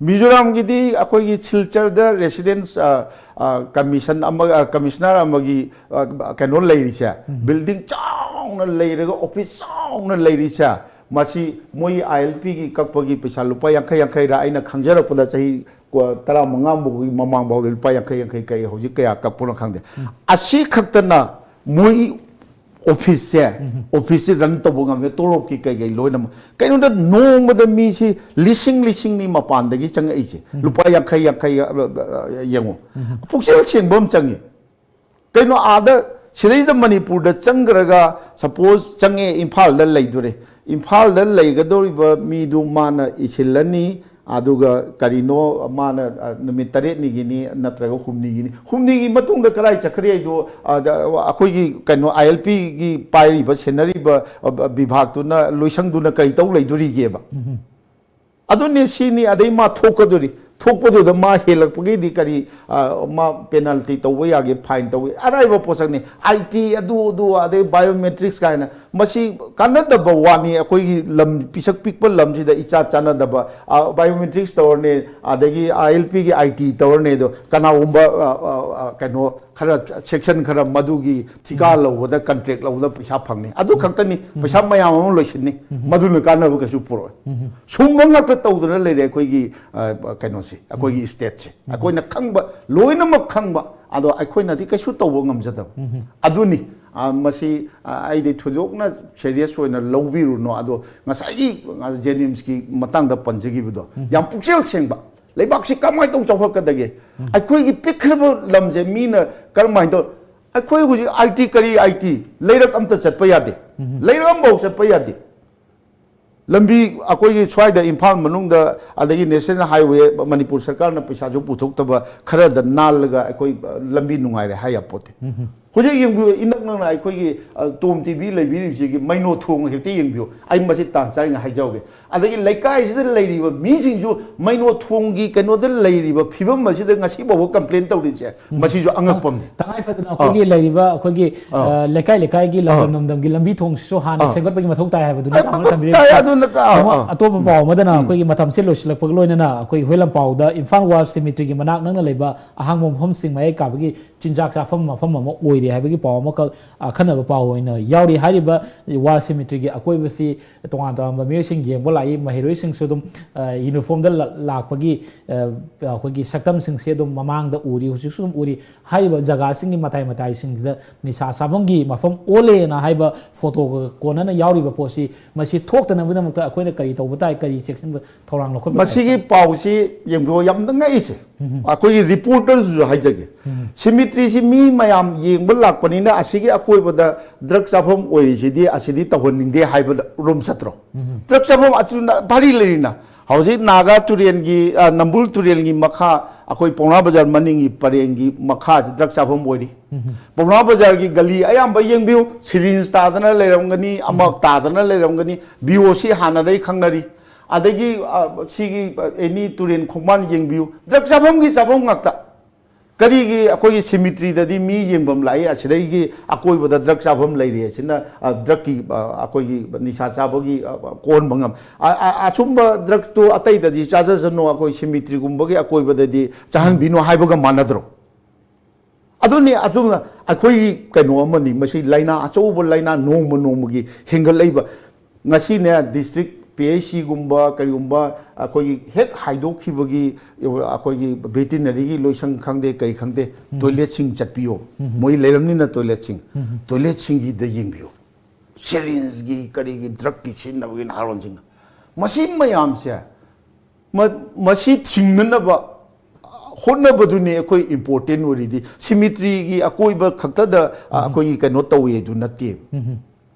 ꯃꯤꯖꯣꯔꯥꯝꯒꯤꯗꯤ ꯑꯩꯈꯣꯏꯒꯤ ꯁꯤꯜꯆꯔꯗ ꯔꯦꯁꯤꯗꯦꯟꯁ, ꯑ, ꯑ, ꯀꯃꯤꯁꯟ ꯑꯃ, ꯑ, ꯀꯃꯤꯁꯅꯔ ꯑꯃꯒꯤ, ꯑ, ꯀꯩꯅꯣ ꯂꯩꯔꯤꯁꯦ, ꯎꯝ꯫ ꯕꯤꯜꯗꯤꯡ ꯆꯥꯎꯅ ꯂꯩꯔꯒ ꯑꯣꯐꯤꯁ ꯆꯥꯎꯅ ꯂꯩꯔꯤꯁꯦ, ꯃꯁꯤ ꯃꯣꯏ ꯑꯥꯏ ꯑꯦꯜ ꯄꯤꯒꯤ ꯀꯛꯄꯒꯤ ꯄꯩꯁꯥ ꯂꯨꯄꯥ ꯌꯥꯡꯈꯩ ꯌꯥꯡꯈꯩꯔ, ꯑꯩꯅ ꯈꯪꯖꯔꯛꯄꯗ ꯆꯍꯤ ꯀꯣ-, ꯇꯔꯥꯃꯉꯥꯃꯨꯛꯀꯤ ꯃꯃꯥꯡ ꯐꯥꯎꯗ ꯂꯨꯄꯥ ꯌꯥꯡꯈꯩ ꯌꯥꯡꯈꯩ ꯀꯛꯏ, ꯍꯧꯖꯤꯛ ꯀꯌꯥ ꯀꯛꯄꯅꯣ ꯈꯪꯗꯦ꯫ ꯎꯝ꯫ ꯑꯁꯤ ꯈꯛꯇꯅ ꯃꯣꯏ ꯑꯣꯐꯤꯁꯁꯦ, ꯎꯝ꯫ ꯑꯣꯐꯤꯁꯁꯦ ꯔꯟ ꯇꯧꯕ ꯉꯝꯃꯦ, ꯇꯣꯂꯣꯞꯀꯤ ꯀꯩꯀꯩ ꯂꯣꯏꯅꯃꯛ꯫ ꯀꯩꯅꯣꯗ ꯅꯣꯡꯃꯗ ꯃꯤꯁꯤ ꯂꯤꯁꯤꯡ ꯂꯤꯁꯤꯡꯅꯤ ꯃꯄꯥꯟꯗꯒꯤ ꯆꯪꯉꯛꯏꯁꯦ, ꯎꯝ꯫ ꯂꯨꯄꯥ ꯌꯥꯡꯈꯩ ꯌꯥꯡꯈꯩ, ꯑ, ꯑ, ꯑ, ꯌꯦꯡꯉꯣ꯫ ꯎꯝ꯫ ꯄꯨꯛꯆꯦꯜ ꯁꯦꯡꯕ ꯑꯃ ꯆꯪꯉꯤ꯫ ꯀꯩꯅꯣ ꯑꯥꯗ, ꯁꯤꯗꯩꯁꯤꯗ ꯃꯅꯤꯄꯨꯔꯗ ꯆꯪꯈ꯭ꯔꯒ, ꯁꯄꯣꯁ ꯆꯪꯉꯦ, ꯏꯝꯐꯥꯜꯗ ꯂꯩꯗꯣꯔꯦ, ꯏꯝꯐꯥꯜꯗ ꯂꯩꯒꯗꯧꯔꯤꯕ ꯃꯤꯗꯨ ꯃꯥꯅ ꯏꯁꯤꯜꯂꯅꯤ, ꯑꯗꯨꯒ ꯀꯔꯤꯅꯣ ꯃꯥꯅ, ꯑ, ꯅꯨꯃꯤꯠ ꯇꯔꯦꯠꯅꯤꯒꯤꯅꯤ ꯅꯠꯇ꯭ꯔꯒ ꯍꯨꯝꯅꯤꯒꯤꯅꯤ, ꯍꯨꯝꯅꯤꯒꯤ ꯃꯇꯨꯡꯗ ꯀꯗꯥꯏ ꯆꯠꯈ꯭ꯔꯦ ꯍꯥꯏꯗꯣ, ꯑꯗ, ꯑꯩꯈꯣꯏꯒꯤ ꯀꯩꯅꯣ, ꯑꯥꯏ ꯑꯦꯜ ꯄꯤꯒꯤ ꯄꯥꯏꯔꯤꯕ, ꯁꯦꯟꯅꯔꯤꯕ, ꯑ, ꯕ-, ꯕꯤꯚꯥꯒꯇꯨꯅ, ꯂꯣꯏꯁꯪꯗꯨꯅ ꯀꯔꯤ ꯇꯧ ꯂꯩꯗꯣꯔꯤꯒꯦꯕ? ꯑꯗꯨꯅꯤ, ꯁꯤꯅꯤ꯫ ꯑꯗꯩ ꯃꯥ ꯊꯣꯛꯀꯗꯣꯔꯤ, ꯊꯣꯛꯄꯗꯨꯗ ꯃꯥ ꯍꯦꯜꯂꯛꯄꯒꯤꯗꯤ ꯀꯔꯤ, ꯑ, ꯃꯥ ꯄꯦꯅꯥꯜꯇꯤ ꯇꯧꯕ ꯌꯥꯒꯦ, ꯐꯥꯏꯟ ꯇꯧꯕ, ꯑꯔꯥꯏꯕ ꯄꯣꯠꯁꯛꯅꯤ꯫ ꯑꯥꯏ ꯇꯤ ꯑꯗꯨ, ꯑꯗꯨ, ꯑꯗꯩ ꯕꯥꯏꯑꯣꯃꯦꯇ꯭ꯔꯤꯛꯁ ꯀꯥꯏꯅ, ꯃꯁꯤ ꯀꯥꯟꯅꯗꯕ ꯋꯥꯅꯤ꯫ ꯑꯩꯈꯣꯏꯒꯤ ꯂꯝ, ꯄꯤꯁꯛ ꯄꯤꯛꯄ ꯂꯝꯁꯤꯗ ꯏꯆꯥ ꯆꯥꯟꯅꯗꯕ, ꯑ, ꯕꯥꯏꯑꯣꯃꯦꯇ꯭ꯔꯤꯛꯁ ꯇꯧꯔꯅꯤ, ꯑꯗꯒꯤ ꯑꯥꯏ ꯑꯦꯜ ꯄꯤꯒꯤ ꯑꯥꯏ ꯇꯤ ꯇꯧꯔꯅꯤ, ꯑꯗꯣ ꯀꯅꯥꯒꯨꯝꯕ, ꯑ, ꯑ, ꯑ, ꯀꯩꯅꯣ, ꯈꯔ ꯁꯦꯛꯁꯟ ꯈꯔ ꯃꯗꯨꯒꯤ ꯊꯤꯀꯥ ꯂꯧꯕꯗ, ꯀꯟꯇ꯭ꯔꯦꯛ ꯂꯧꯕꯗ ꯄꯩꯁꯥ ꯐꯪꯅꯤ꯫ ꯑꯗꯨ ꯈꯛꯇꯅꯤ, ꯄꯩꯁꯥ ꯃꯌꯥꯝ ꯑꯃ ꯂꯣꯏꯁꯤꯟꯅꯤ꯫ ꯃꯗꯨꯅ ꯀꯥꯟꯅꯕ ꯀꯩꯁꯨ ꯄꯨꯔꯛꯑꯣꯏ꯫ ꯁꯨꯝꯕ ꯉꯥꯛꯇ ꯇꯧꯗꯅ ꯂꯩꯔꯦ ꯑꯩꯈꯣꯏꯒꯤ, ꯑ, ꯀꯩꯅꯣꯁꯦ, ꯑꯩꯈꯣꯏꯒꯤ ꯁ꯭ꯇꯦꯠꯁꯦ꯫ ꯑꯩꯈꯣꯏꯅ ꯈꯪꯕ, ꯂꯣꯏꯅꯃꯛ ꯈꯪꯕ, ꯑꯗꯣ ꯑꯩꯈꯣꯏꯅꯗꯤ ꯀꯩꯁꯨ ꯇꯧꯕ ꯉꯝꯖꯗꯕ꯫ ꯑꯗꯨꯅꯤ, ꯑ, ꯃꯁꯤ, ꯑ, ꯑꯩꯗꯤ ꯊꯣꯏꯗꯣꯛꯅ ꯁꯦꯔꯤꯌꯁ ꯑꯣꯏꯅ ꯂꯧꯕꯤꯔꯨꯅꯨ꯫ ꯑꯗꯣ ꯉꯁꯥꯏꯒꯤ, ꯑ, ꯖꯦꯅꯤꯝꯁꯀꯤ ꯃꯇꯥꯡꯗ ꯄꯟꯖꯈꯤꯕꯗꯣ, ꯌꯥꯝ ꯄꯨꯛꯆꯦꯜ ꯁꯦꯡꯕ꯫ ꯂꯩꯕꯥꯛꯁꯤ ꯀꯃꯥꯏꯅ ꯇꯧ ꯆꯥꯎꯈꯠꯀꯗꯒꯦ? ꯑꯩꯈꯣꯏꯒꯤ ꯄꯤꯛꯈ꯭ꯔꯕ ꯂꯝꯁꯦ ꯃꯤꯅ ꯀꯔꯝꯍꯥꯏꯅ ꯇꯧ-, ꯑꯩꯈꯣꯏ ꯍꯧꯖꯤꯛ ꯑꯥꯏ ꯇꯤ, ꯀꯔꯤ ꯑꯥꯏ ꯇꯤ? ꯂꯩꯔꯛ ꯑꯝꯇ ꯆꯠꯄ ꯌꯥꯗꯦ꯫ ꯂꯩꯔꯛ ꯑꯃꯐꯥꯎ ꯆꯠꯄ ꯌꯥꯗꯦ꯫ ꯂꯝꯕꯤ ꯑꯩꯈꯣꯏꯒꯤ ꯁ꯭ꯋꯥꯏꯗ ꯏꯝꯐꯥꯜ ꯃꯅꯨꯡꯗ, ꯑꯗꯒꯤ ꯅꯦꯁꯅꯦꯜ ꯍꯥꯏꯋꯦ, ꯃꯅꯤꯄꯨꯔ ꯁꯔꯀꯥꯔꯅ ꯄꯩꯁꯥꯁꯨ ꯄꯨꯊꯣꯛꯇꯕ, ꯈꯔꯗ ꯅꯥꯜꯂꯒ ꯑꯩꯈꯣꯏ, ꯑ, ꯂꯝꯕꯤ ꯅꯨꯡꯉꯥꯏꯔꯦ ꯍꯥꯏ ꯌꯥꯄꯣꯠꯇꯦ꯫ ꯍꯧꯖꯤꯛ ꯌꯦꯡꯕꯤꯌꯨ, ꯏꯅꯛ ꯅꯛꯅ ꯑꯩꯈꯣꯏꯒꯤ, ꯑ, ꯇꯣꯝ ꯇꯤ ꯚꯤ ꯂꯩꯕꯤꯔꯤꯕꯁꯤꯒꯤ ꯃꯩꯅꯣ ꯊꯣꯡ ꯍꯦꯛꯇ ꯌꯦꯡꯕꯤꯌꯨ꯫ ꯑꯩ ꯃꯁꯤ ꯇꯥꯟ ꯆꯥꯔꯤꯉꯩ ꯍꯥꯏꯖꯍꯧꯒꯦ꯫ ꯑꯗꯒꯤ ꯂꯩꯀꯥꯏꯁꯤꯗ ꯂꯩꯔꯤꯕ ꯃꯤꯁꯤꯡꯁꯨ ꯃꯩꯅꯣ ꯊꯣꯡꯒꯤ ꯀꯩꯅꯣꯗ ꯂꯩꯔꯤꯕ ꯐꯤꯕꯝ ꯑꯁꯤꯗ ꯉꯁꯤ ꯐꯥꯎꯕ ꯀꯝꯄ꯭ꯂꯦꯟ ꯇꯧꯔꯤꯁꯦ, ꯃꯁꯤꯁꯨ ꯑꯉꯛꯄ ꯑꯃꯅꯤ꯫ ꯇꯉꯥꯏ ꯐꯗꯅ ꯑꯥ꯫ ꯑꯩꯈꯣꯏꯒꯤ ꯂꯩꯔꯤꯕ ꯑꯩꯈꯣꯏꯒꯤ, ꯑꯥ꯫ ꯑ, ꯂꯩꯀꯥꯏ ꯂꯩꯀꯥꯏꯒꯤ ꯂꯝꯗꯝ ꯑꯥ꯫ ꯂꯝꯗꯝꯒꯤ ꯂꯝꯕꯤ ꯊꯣꯡꯁꯤꯁꯨ ꯍꯥꯟꯅ ꯑꯥ꯫ ꯁꯦꯝꯒꯠꯄꯒꯤ ꯃꯊꯧ ꯇꯥꯏ ꯍꯥꯏꯕꯗꯨꯅꯤ ꯑꯦ, ꯇꯥꯃꯣꯅ ꯃꯊꯧ ꯊꯝꯕꯤꯔꯤꯕꯁꯦ꯫ ꯇꯥꯏ, ꯑꯗꯨꯅ ꯀ-, ꯑꯥ, ꯇꯥꯃꯣ, ꯑꯥ꯫ ꯑꯇꯣꯞꯄ ꯎꯝ꯫ ꯄꯥꯎ ꯑꯃꯗꯅ ꯎꯝ꯫ ꯑꯩꯈꯣꯏꯒꯤ ꯃꯇꯝꯁꯦ ꯂꯣꯏꯁꯤꯜꯂꯛꯄꯒ ꯂꯣꯏꯅꯅ ꯑꯩꯈꯣꯏ ꯍꯨꯏꯂꯝꯄꯥꯎꯗ ꯏꯝꯐꯥꯜ ꯋꯥꯔ ꯁꯤꯃꯤꯇ꯭ꯔꯤꯒꯤ ꯃꯅꯥꯛ ꯅꯛꯅ ꯂꯩꯕ ꯑꯍꯥꯡꯕ ꯃꯐꯝꯁꯤꯡ ꯃꯌꯥꯏ ꯀꯥꯕꯒꯤ ꯆꯤꯟꯖꯥꯛ ꯆꯥꯐꯝ ꯃꯐꯝ ꯑꯃ ꯑꯣꯏꯔꯦ ꯍꯥꯏꯕꯒꯤ ꯄꯥꯎ ꯑꯃꯈꯛ ꯑꯈꯟꯅꯕ ꯄꯥꯎ ꯑꯣꯏꯅ ꯌꯥꯎꯔꯤ꯫ ꯍꯥꯏꯔꯤꯕ ꯋꯥꯔ ꯁꯤꯃꯤꯇ꯭ꯔꯤꯒꯤ ꯑꯀꯣꯏꯕꯁꯤ ꯇꯣꯉꯥꯟ ꯇꯣꯉꯥꯟꯕ ꯃꯤꯑꯣꯏꯁꯤꯡ ꯌꯦꯡꯕ ꯂꯥꯛꯏ꯫ ꯃꯍꯩꯔꯣꯏꯁꯤꯡꯁꯨ ꯑꯗꯨꯝ, ꯑ, ꯌꯨꯅꯤꯐꯣꯔꯝꯗ ꯂ-, ꯂꯥꯛꯄꯒꯤ, ꯑ, ꯑꯩꯈꯣꯏꯒꯤ ꯁꯛꯇꯝꯁꯤꯡꯁꯦ ꯑꯗꯨꯝ ꯃꯃꯥꯡꯗ ꯎꯔꯤ, ꯍꯧꯖꯤꯛꯁꯨ ꯑꯗꯨꯝ ꯎꯔꯤ꯫ ꯍꯥꯏꯔꯤꯕ ꯖꯒꯥꯁꯤꯡꯒꯤ ꯃꯇꯥꯏ ꯃꯇꯥꯏꯁꯤꯡꯁꯤꯗ ꯅꯤꯁꯥ ꯆꯥꯐꯝꯒꯤ ꯃꯐꯝ ꯑꯣꯜꯂꯦꯅ ꯍꯥꯏꯕ ꯐꯣꯇꯣꯒ ꯀꯣꯟꯅꯅ ꯌꯥꯎꯔꯤꯕ ꯄꯣꯠꯁꯤ, ꯃꯁꯤ ꯊꯣꯛꯇꯅꯕꯒꯤꯗꯃꯛꯇ ꯑꯩꯈꯣꯏꯅ ꯀꯔꯤ ꯇꯧꯕ ꯇꯥꯏ, ꯀꯔꯤ ꯆꯦꯛꯁꯤꯟꯕ ꯊꯧꯔꯥꯡ ꯂꯧꯈꯠꯄ ꯇꯥꯏ? ꯃꯁꯤꯒꯤ ꯄꯥꯎꯁꯤ ꯌꯦꯡꯕꯤꯌꯣ, ꯌꯥꯝꯅ ꯉꯛꯏꯁꯦ꯫ ꯑꯩꯈꯣꯏꯒꯤ ꯔꯤꯄꯣꯔꯇꯔꯁꯨ ꯍꯥꯏꯖꯒꯦ꯫ ꯁꯤꯃꯤꯇ꯭ꯔꯤꯁꯤ ꯃꯤ ꯃꯌꯥꯝ ꯌꯦꯡꯕ ꯂꯥꯛꯄꯅꯤꯅ ꯑꯁꯤꯒꯤ ꯑꯀꯣꯏꯕꯗ ꯗ꯭ꯔꯒ ꯆꯥꯐꯝ ꯑꯣꯏꯔꯤꯁꯤꯗꯤ ꯑꯁꯤꯗꯤ ꯇꯧꯍꯟꯅꯤꯡꯗꯦ ꯍꯥꯏꯕ ꯔꯣꯝ ꯆꯠꯇ꯭ꯔꯣ? ꯗ꯭ꯔꯒ ꯆꯥꯐꯝ ꯑꯁꯤꯅ ꯚꯥꯔꯤ ꯂꯩꯔꯤꯅ꯫ ꯍꯧꯖꯤꯛ ꯅꯥꯒꯥ ꯇꯨꯔꯦꯜꯒꯤ, ꯑ, ꯅꯝꯕꯨꯜ ꯇꯨꯔꯦꯜꯒꯤ ꯃꯈꯥ, ꯑꯩꯈꯣꯏ ꯄꯥꯎꯅꯥ ꯕꯖꯥꯔ ꯃꯅꯤꯡꯒꯤ ꯄꯔꯦꯡꯒꯤ ꯃꯈꯥꯁꯤ ꯗ꯭ꯔꯒ ꯆꯥꯐꯝ ꯑꯣꯏꯔꯤ꯫ ꯄꯥꯎꯅꯥ ꯕꯖꯥꯔꯒꯤ ꯒꯂꯤ ꯑꯌꯥꯝꯕ ꯌꯦꯡꯕꯤꯌꯨ, ꯁꯤꯔꯤꯟꯁ ꯇꯥꯗꯅ ꯂꯩꯔꯝꯒꯅꯤ, ꯑꯃ ꯇꯥꯗꯅ ꯂꯩꯔꯝꯒꯅꯤ, ꯕꯤ ꯑꯣ ꯁꯤ ꯍꯥꯟꯅꯗꯩ ꯈꯪꯅꯔꯤ꯫ ꯑꯗꯒꯤ, ꯑ, ꯁꯤꯒꯤ, ꯑ, ꯑꯦꯅꯤ ꯇꯨꯔꯦꯜ ꯈꯣꯡꯕꯥꯟ ꯌꯦꯡꯕꯤꯌꯨ, ꯗ꯭ꯔꯒ ꯆꯥꯐꯝꯒꯤ ꯆꯥꯐꯝ ꯉꯥꯛꯇ꯫ ꯀꯔꯤꯒꯤ ꯑꯩꯈꯣꯏꯒꯤ ꯁꯤꯃꯤꯇ꯭ꯔꯤꯗꯗꯤ ꯃꯤ ꯌꯦꯡꯐꯝ ꯂꯥꯛꯏ, ꯑꯁꯤꯗꯒꯤ ꯑꯀꯣꯏꯕꯗ ꯗ꯭ꯔꯒ ꯆꯥꯐꯝ ꯂꯩꯔꯤ, ꯑꯁꯤꯅ, ꯑ, ꯗ꯭ꯔꯒꯀꯤ, ꯑ, ꯑꯩꯈꯣꯏꯒꯤ ꯅꯤꯁꯥ ꯆꯥꯕꯒꯤ, ꯑ, ꯀꯣꯛꯍꯟꯕ ꯉꯝ-, ꯑ, ꯑ, ꯑꯆꯨꯝꯕ ꯗ꯭ꯔꯒꯇꯨ ꯑꯇꯩꯗꯗꯤ ꯆꯥꯖꯁꯅꯨ, ꯑꯩꯈꯣꯏ ꯁꯤꯃꯤꯇ꯭ꯔꯤꯒꯨꯝꯕꯒꯤ ꯑꯀꯣꯏꯕꯗꯗꯤ ꯆꯥꯍꯟꯕꯤꯅꯨ ꯍꯥꯏꯕꯒ ꯃꯥꯟꯅꯗ꯭ꯔꯣ? ꯑꯗꯨꯅꯤ, ꯑꯗꯨꯅ ꯑꯩꯈꯣꯏꯒꯤ ꯀꯩꯅꯣ ꯑꯃꯅꯤ, ꯃꯁꯤ ꯂꯥꯏꯅꯥ, ꯑꯆꯧꯕ ꯂꯥꯏꯅꯥ, ꯅꯣꯡꯃ ꯅꯣꯡꯃꯒꯤ ꯍꯦꯟꯒꯠꯂꯛꯏꯕ꯫ ꯉꯁꯤꯅꯦ, ꯗꯤꯁꯇ꯭ꯔꯤꯛ ꯄꯤ ꯑꯩꯆ ꯁꯤꯒꯨꯝꯕ ꯀꯔꯤꯒꯨꯝꯕ ꯑꯩꯈꯣꯏꯒꯤ ꯍꯦꯛ ꯍꯥꯏꯗꯣꯛꯈꯤꯕꯒꯤ, ꯑꯩꯈꯣꯏꯒꯤ ꯚꯦꯇꯤꯅꯔꯤꯒꯤ ꯂꯣꯏꯁꯪ ꯈꯪꯗꯦ, ꯀꯔꯤ ꯈꯪꯗꯦ, ꯇꯣꯏꯂꯦꯠꯁꯤꯡ ꯆꯠꯄꯤꯌꯣ꯫ ꯃꯣꯏ ꯂꯩꯔꯝꯅꯤꯅ ꯇꯣꯏꯂꯦꯠꯁꯤꯡ, ꯇꯣꯏꯂꯦꯠꯁꯤꯡꯒꯤꯗ ꯌꯦꯡꯕꯤꯌꯨ꯫ ꯁꯤꯔꯤꯟꯁꯒꯤ, ꯀꯔꯤꯒꯤ, ꯗ꯭ꯔꯒꯀꯤ ꯁꯤꯖꯤꯟꯅꯕꯒꯤ ꯅꯍꯥꯔꯣꯟꯁꯤꯡꯅ꯫ ꯃꯁꯤ ꯃꯌꯥꯝꯁꯦ, ꯃ-, ꯃꯁꯤ ꯊꯤꯡꯅꯅꯕ ꯍꯣꯠꯅꯕꯗꯨꯅꯤ ꯑꯩꯈꯣꯏ ꯏꯝꯄꯣꯔꯇꯦꯟ ꯑꯣꯏꯔꯤꯗꯤ꯫ ꯁꯤꯃꯤꯇ꯭ꯔꯤꯒꯤ ꯑꯀꯣꯏꯕ ꯈꯛꯇꯗ, ꯑ, ꯑꯩꯈꯣꯏꯒꯤ ꯀꯩꯅꯣ ꯇꯧꯋꯦ ꯍꯥꯏꯗꯨ ꯅꯠꯇꯦ꯫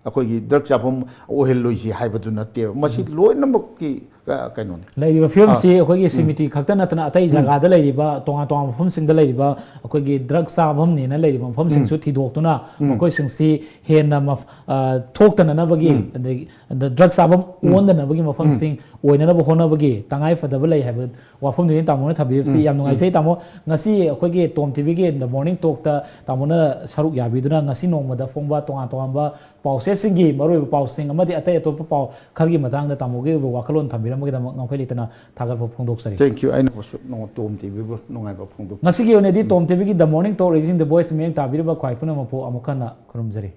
ꯑꯩꯈꯣꯏꯒꯤ ꯗ꯭ꯔꯒ ꯆꯥꯐꯝ ꯑꯣꯏꯍꯜꯂꯣꯏꯁꯤ ꯍꯥꯏꯕꯗꯨ ꯅꯠꯇꯦꯕ꯫ ꯃꯁꯤ ꯂꯣꯏꯅꯃꯛꯀꯤ, ꯑ, ꯀꯩꯅꯣꯅꯤ꯫ ꯂꯩꯔꯤꯕ ꯐꯤꯕꯝꯁꯤ ꯑꯥ꯫ ꯑꯩꯈꯣꯏꯒꯤ ꯁꯤꯃꯤꯇ꯭ꯔꯤ ꯈꯛꯇ ꯅꯠꯇꯅ ꯑꯇꯩ ꯖꯒꯥꯗ ꯂꯩꯔꯤꯕ, ꯇꯣꯉꯥꯟ ꯇꯣꯉꯥꯟꯕ ꯃꯐꯝꯁꯤꯡꯗ ꯂꯩꯔꯤꯕ ꯑꯩꯈꯣꯏꯒꯤ ꯗ꯭ꯔꯒ ꯆꯥꯐꯝꯅꯦꯅ ꯂꯩꯔꯤꯕ ꯃꯐꯝꯁꯤꯡꯁꯨ ꯊꯤꯗꯣꯛꯇꯨꯅ ꯃꯈꯣꯏꯁꯤꯡꯁꯤ ꯍꯦꯟꯅ ꯃꯐ-, ꯑ, ꯊꯣꯛꯇꯅꯅꯕꯒꯤ, ꯑꯗꯒꯤ ꯗ꯭ꯔꯒ ꯆꯥꯐꯝ ꯑꯣꯟꯗꯅꯕꯒꯤ ꯃꯐꯝꯁꯤꯡ ꯑꯣꯏꯅꯅꯕ ꯍꯣꯠꯅꯕꯒꯤ ꯇꯉꯥꯏ ꯐꯗꯕ ꯂꯩ ꯍꯥꯏꯕ ꯋꯥꯐꯝꯗꯨꯅꯤ ꯇꯥꯃꯣꯅ ꯊꯝꯕꯤꯔꯤꯕꯁꯤ꯫ ꯌꯥꯝ ꯅꯨꯡꯉꯥꯏꯖꯩ ꯇꯥꯃꯣ꯫ ꯉꯁꯤ ꯑꯩꯈꯣꯏꯒꯤ ꯇꯣꯝ ꯇꯤꯚꯤꯒꯤ The Morning Talkꯇ ꯇꯥꯃꯣꯅ ꯁꯔꯨꯛ ꯌꯥꯕꯤꯗꯨꯅ ꯉꯁꯤ ꯅꯣꯡꯃꯗ ꯐꯣꯡꯕ ꯇꯣꯉꯥꯟ ꯇꯣꯉꯥꯟꯕ ꯄꯥꯎꯆꯦꯁꯤꯡꯒꯤ ꯃꯔꯨꯑꯣꯏꯕ ꯄꯥꯎꯁꯤꯡ ꯑꯃꯗꯤ ꯑꯇꯩ ꯑꯇꯣꯞꯄ ꯄꯥꯎ ꯈꯔꯒꯤ ꯃꯇꯥꯡꯗ ꯇꯥꯃꯣꯒꯤ ꯑꯣꯏꯕ ꯋꯥꯈꯜꯂꯣꯟ ꯊꯝꯕꯤꯔꯝꯕꯒꯤꯗꯃꯛ ꯉꯝꯈꯩ ꯂꯩꯇꯅ ꯊꯥꯒꯠꯄ ꯐꯣꯡꯗꯣꯛꯆꯔꯤ꯫ Thank you꯫ ꯑꯩꯅꯕꯨꯁꯨ ꯅꯣꯡ-, ꯇꯣꯝ ꯇꯤꯚꯤꯕꯨ ꯅꯨꯡꯉꯥꯏꯕ ꯐꯣꯡꯗꯣꯛꯆꯔꯤ꯫ ꯉꯁꯤꯒꯤ ꯑꯣꯏꯅꯗꯤ ꯇꯣꯝ ꯇꯤꯚꯤꯒꯤ The Morning Talk Raising the Voice ꯃꯤꯠꯌꯦꯡ ꯇꯥꯕꯤꯔꯤꯕ ꯈ꯭ꯋꯥꯏ ꯄꯨꯝꯅꯃꯛꯄꯨ ꯑꯃꯨꯛ ꯍꯟꯅ ꯈꯨꯔꯨꯝꯖꯔꯤ꯫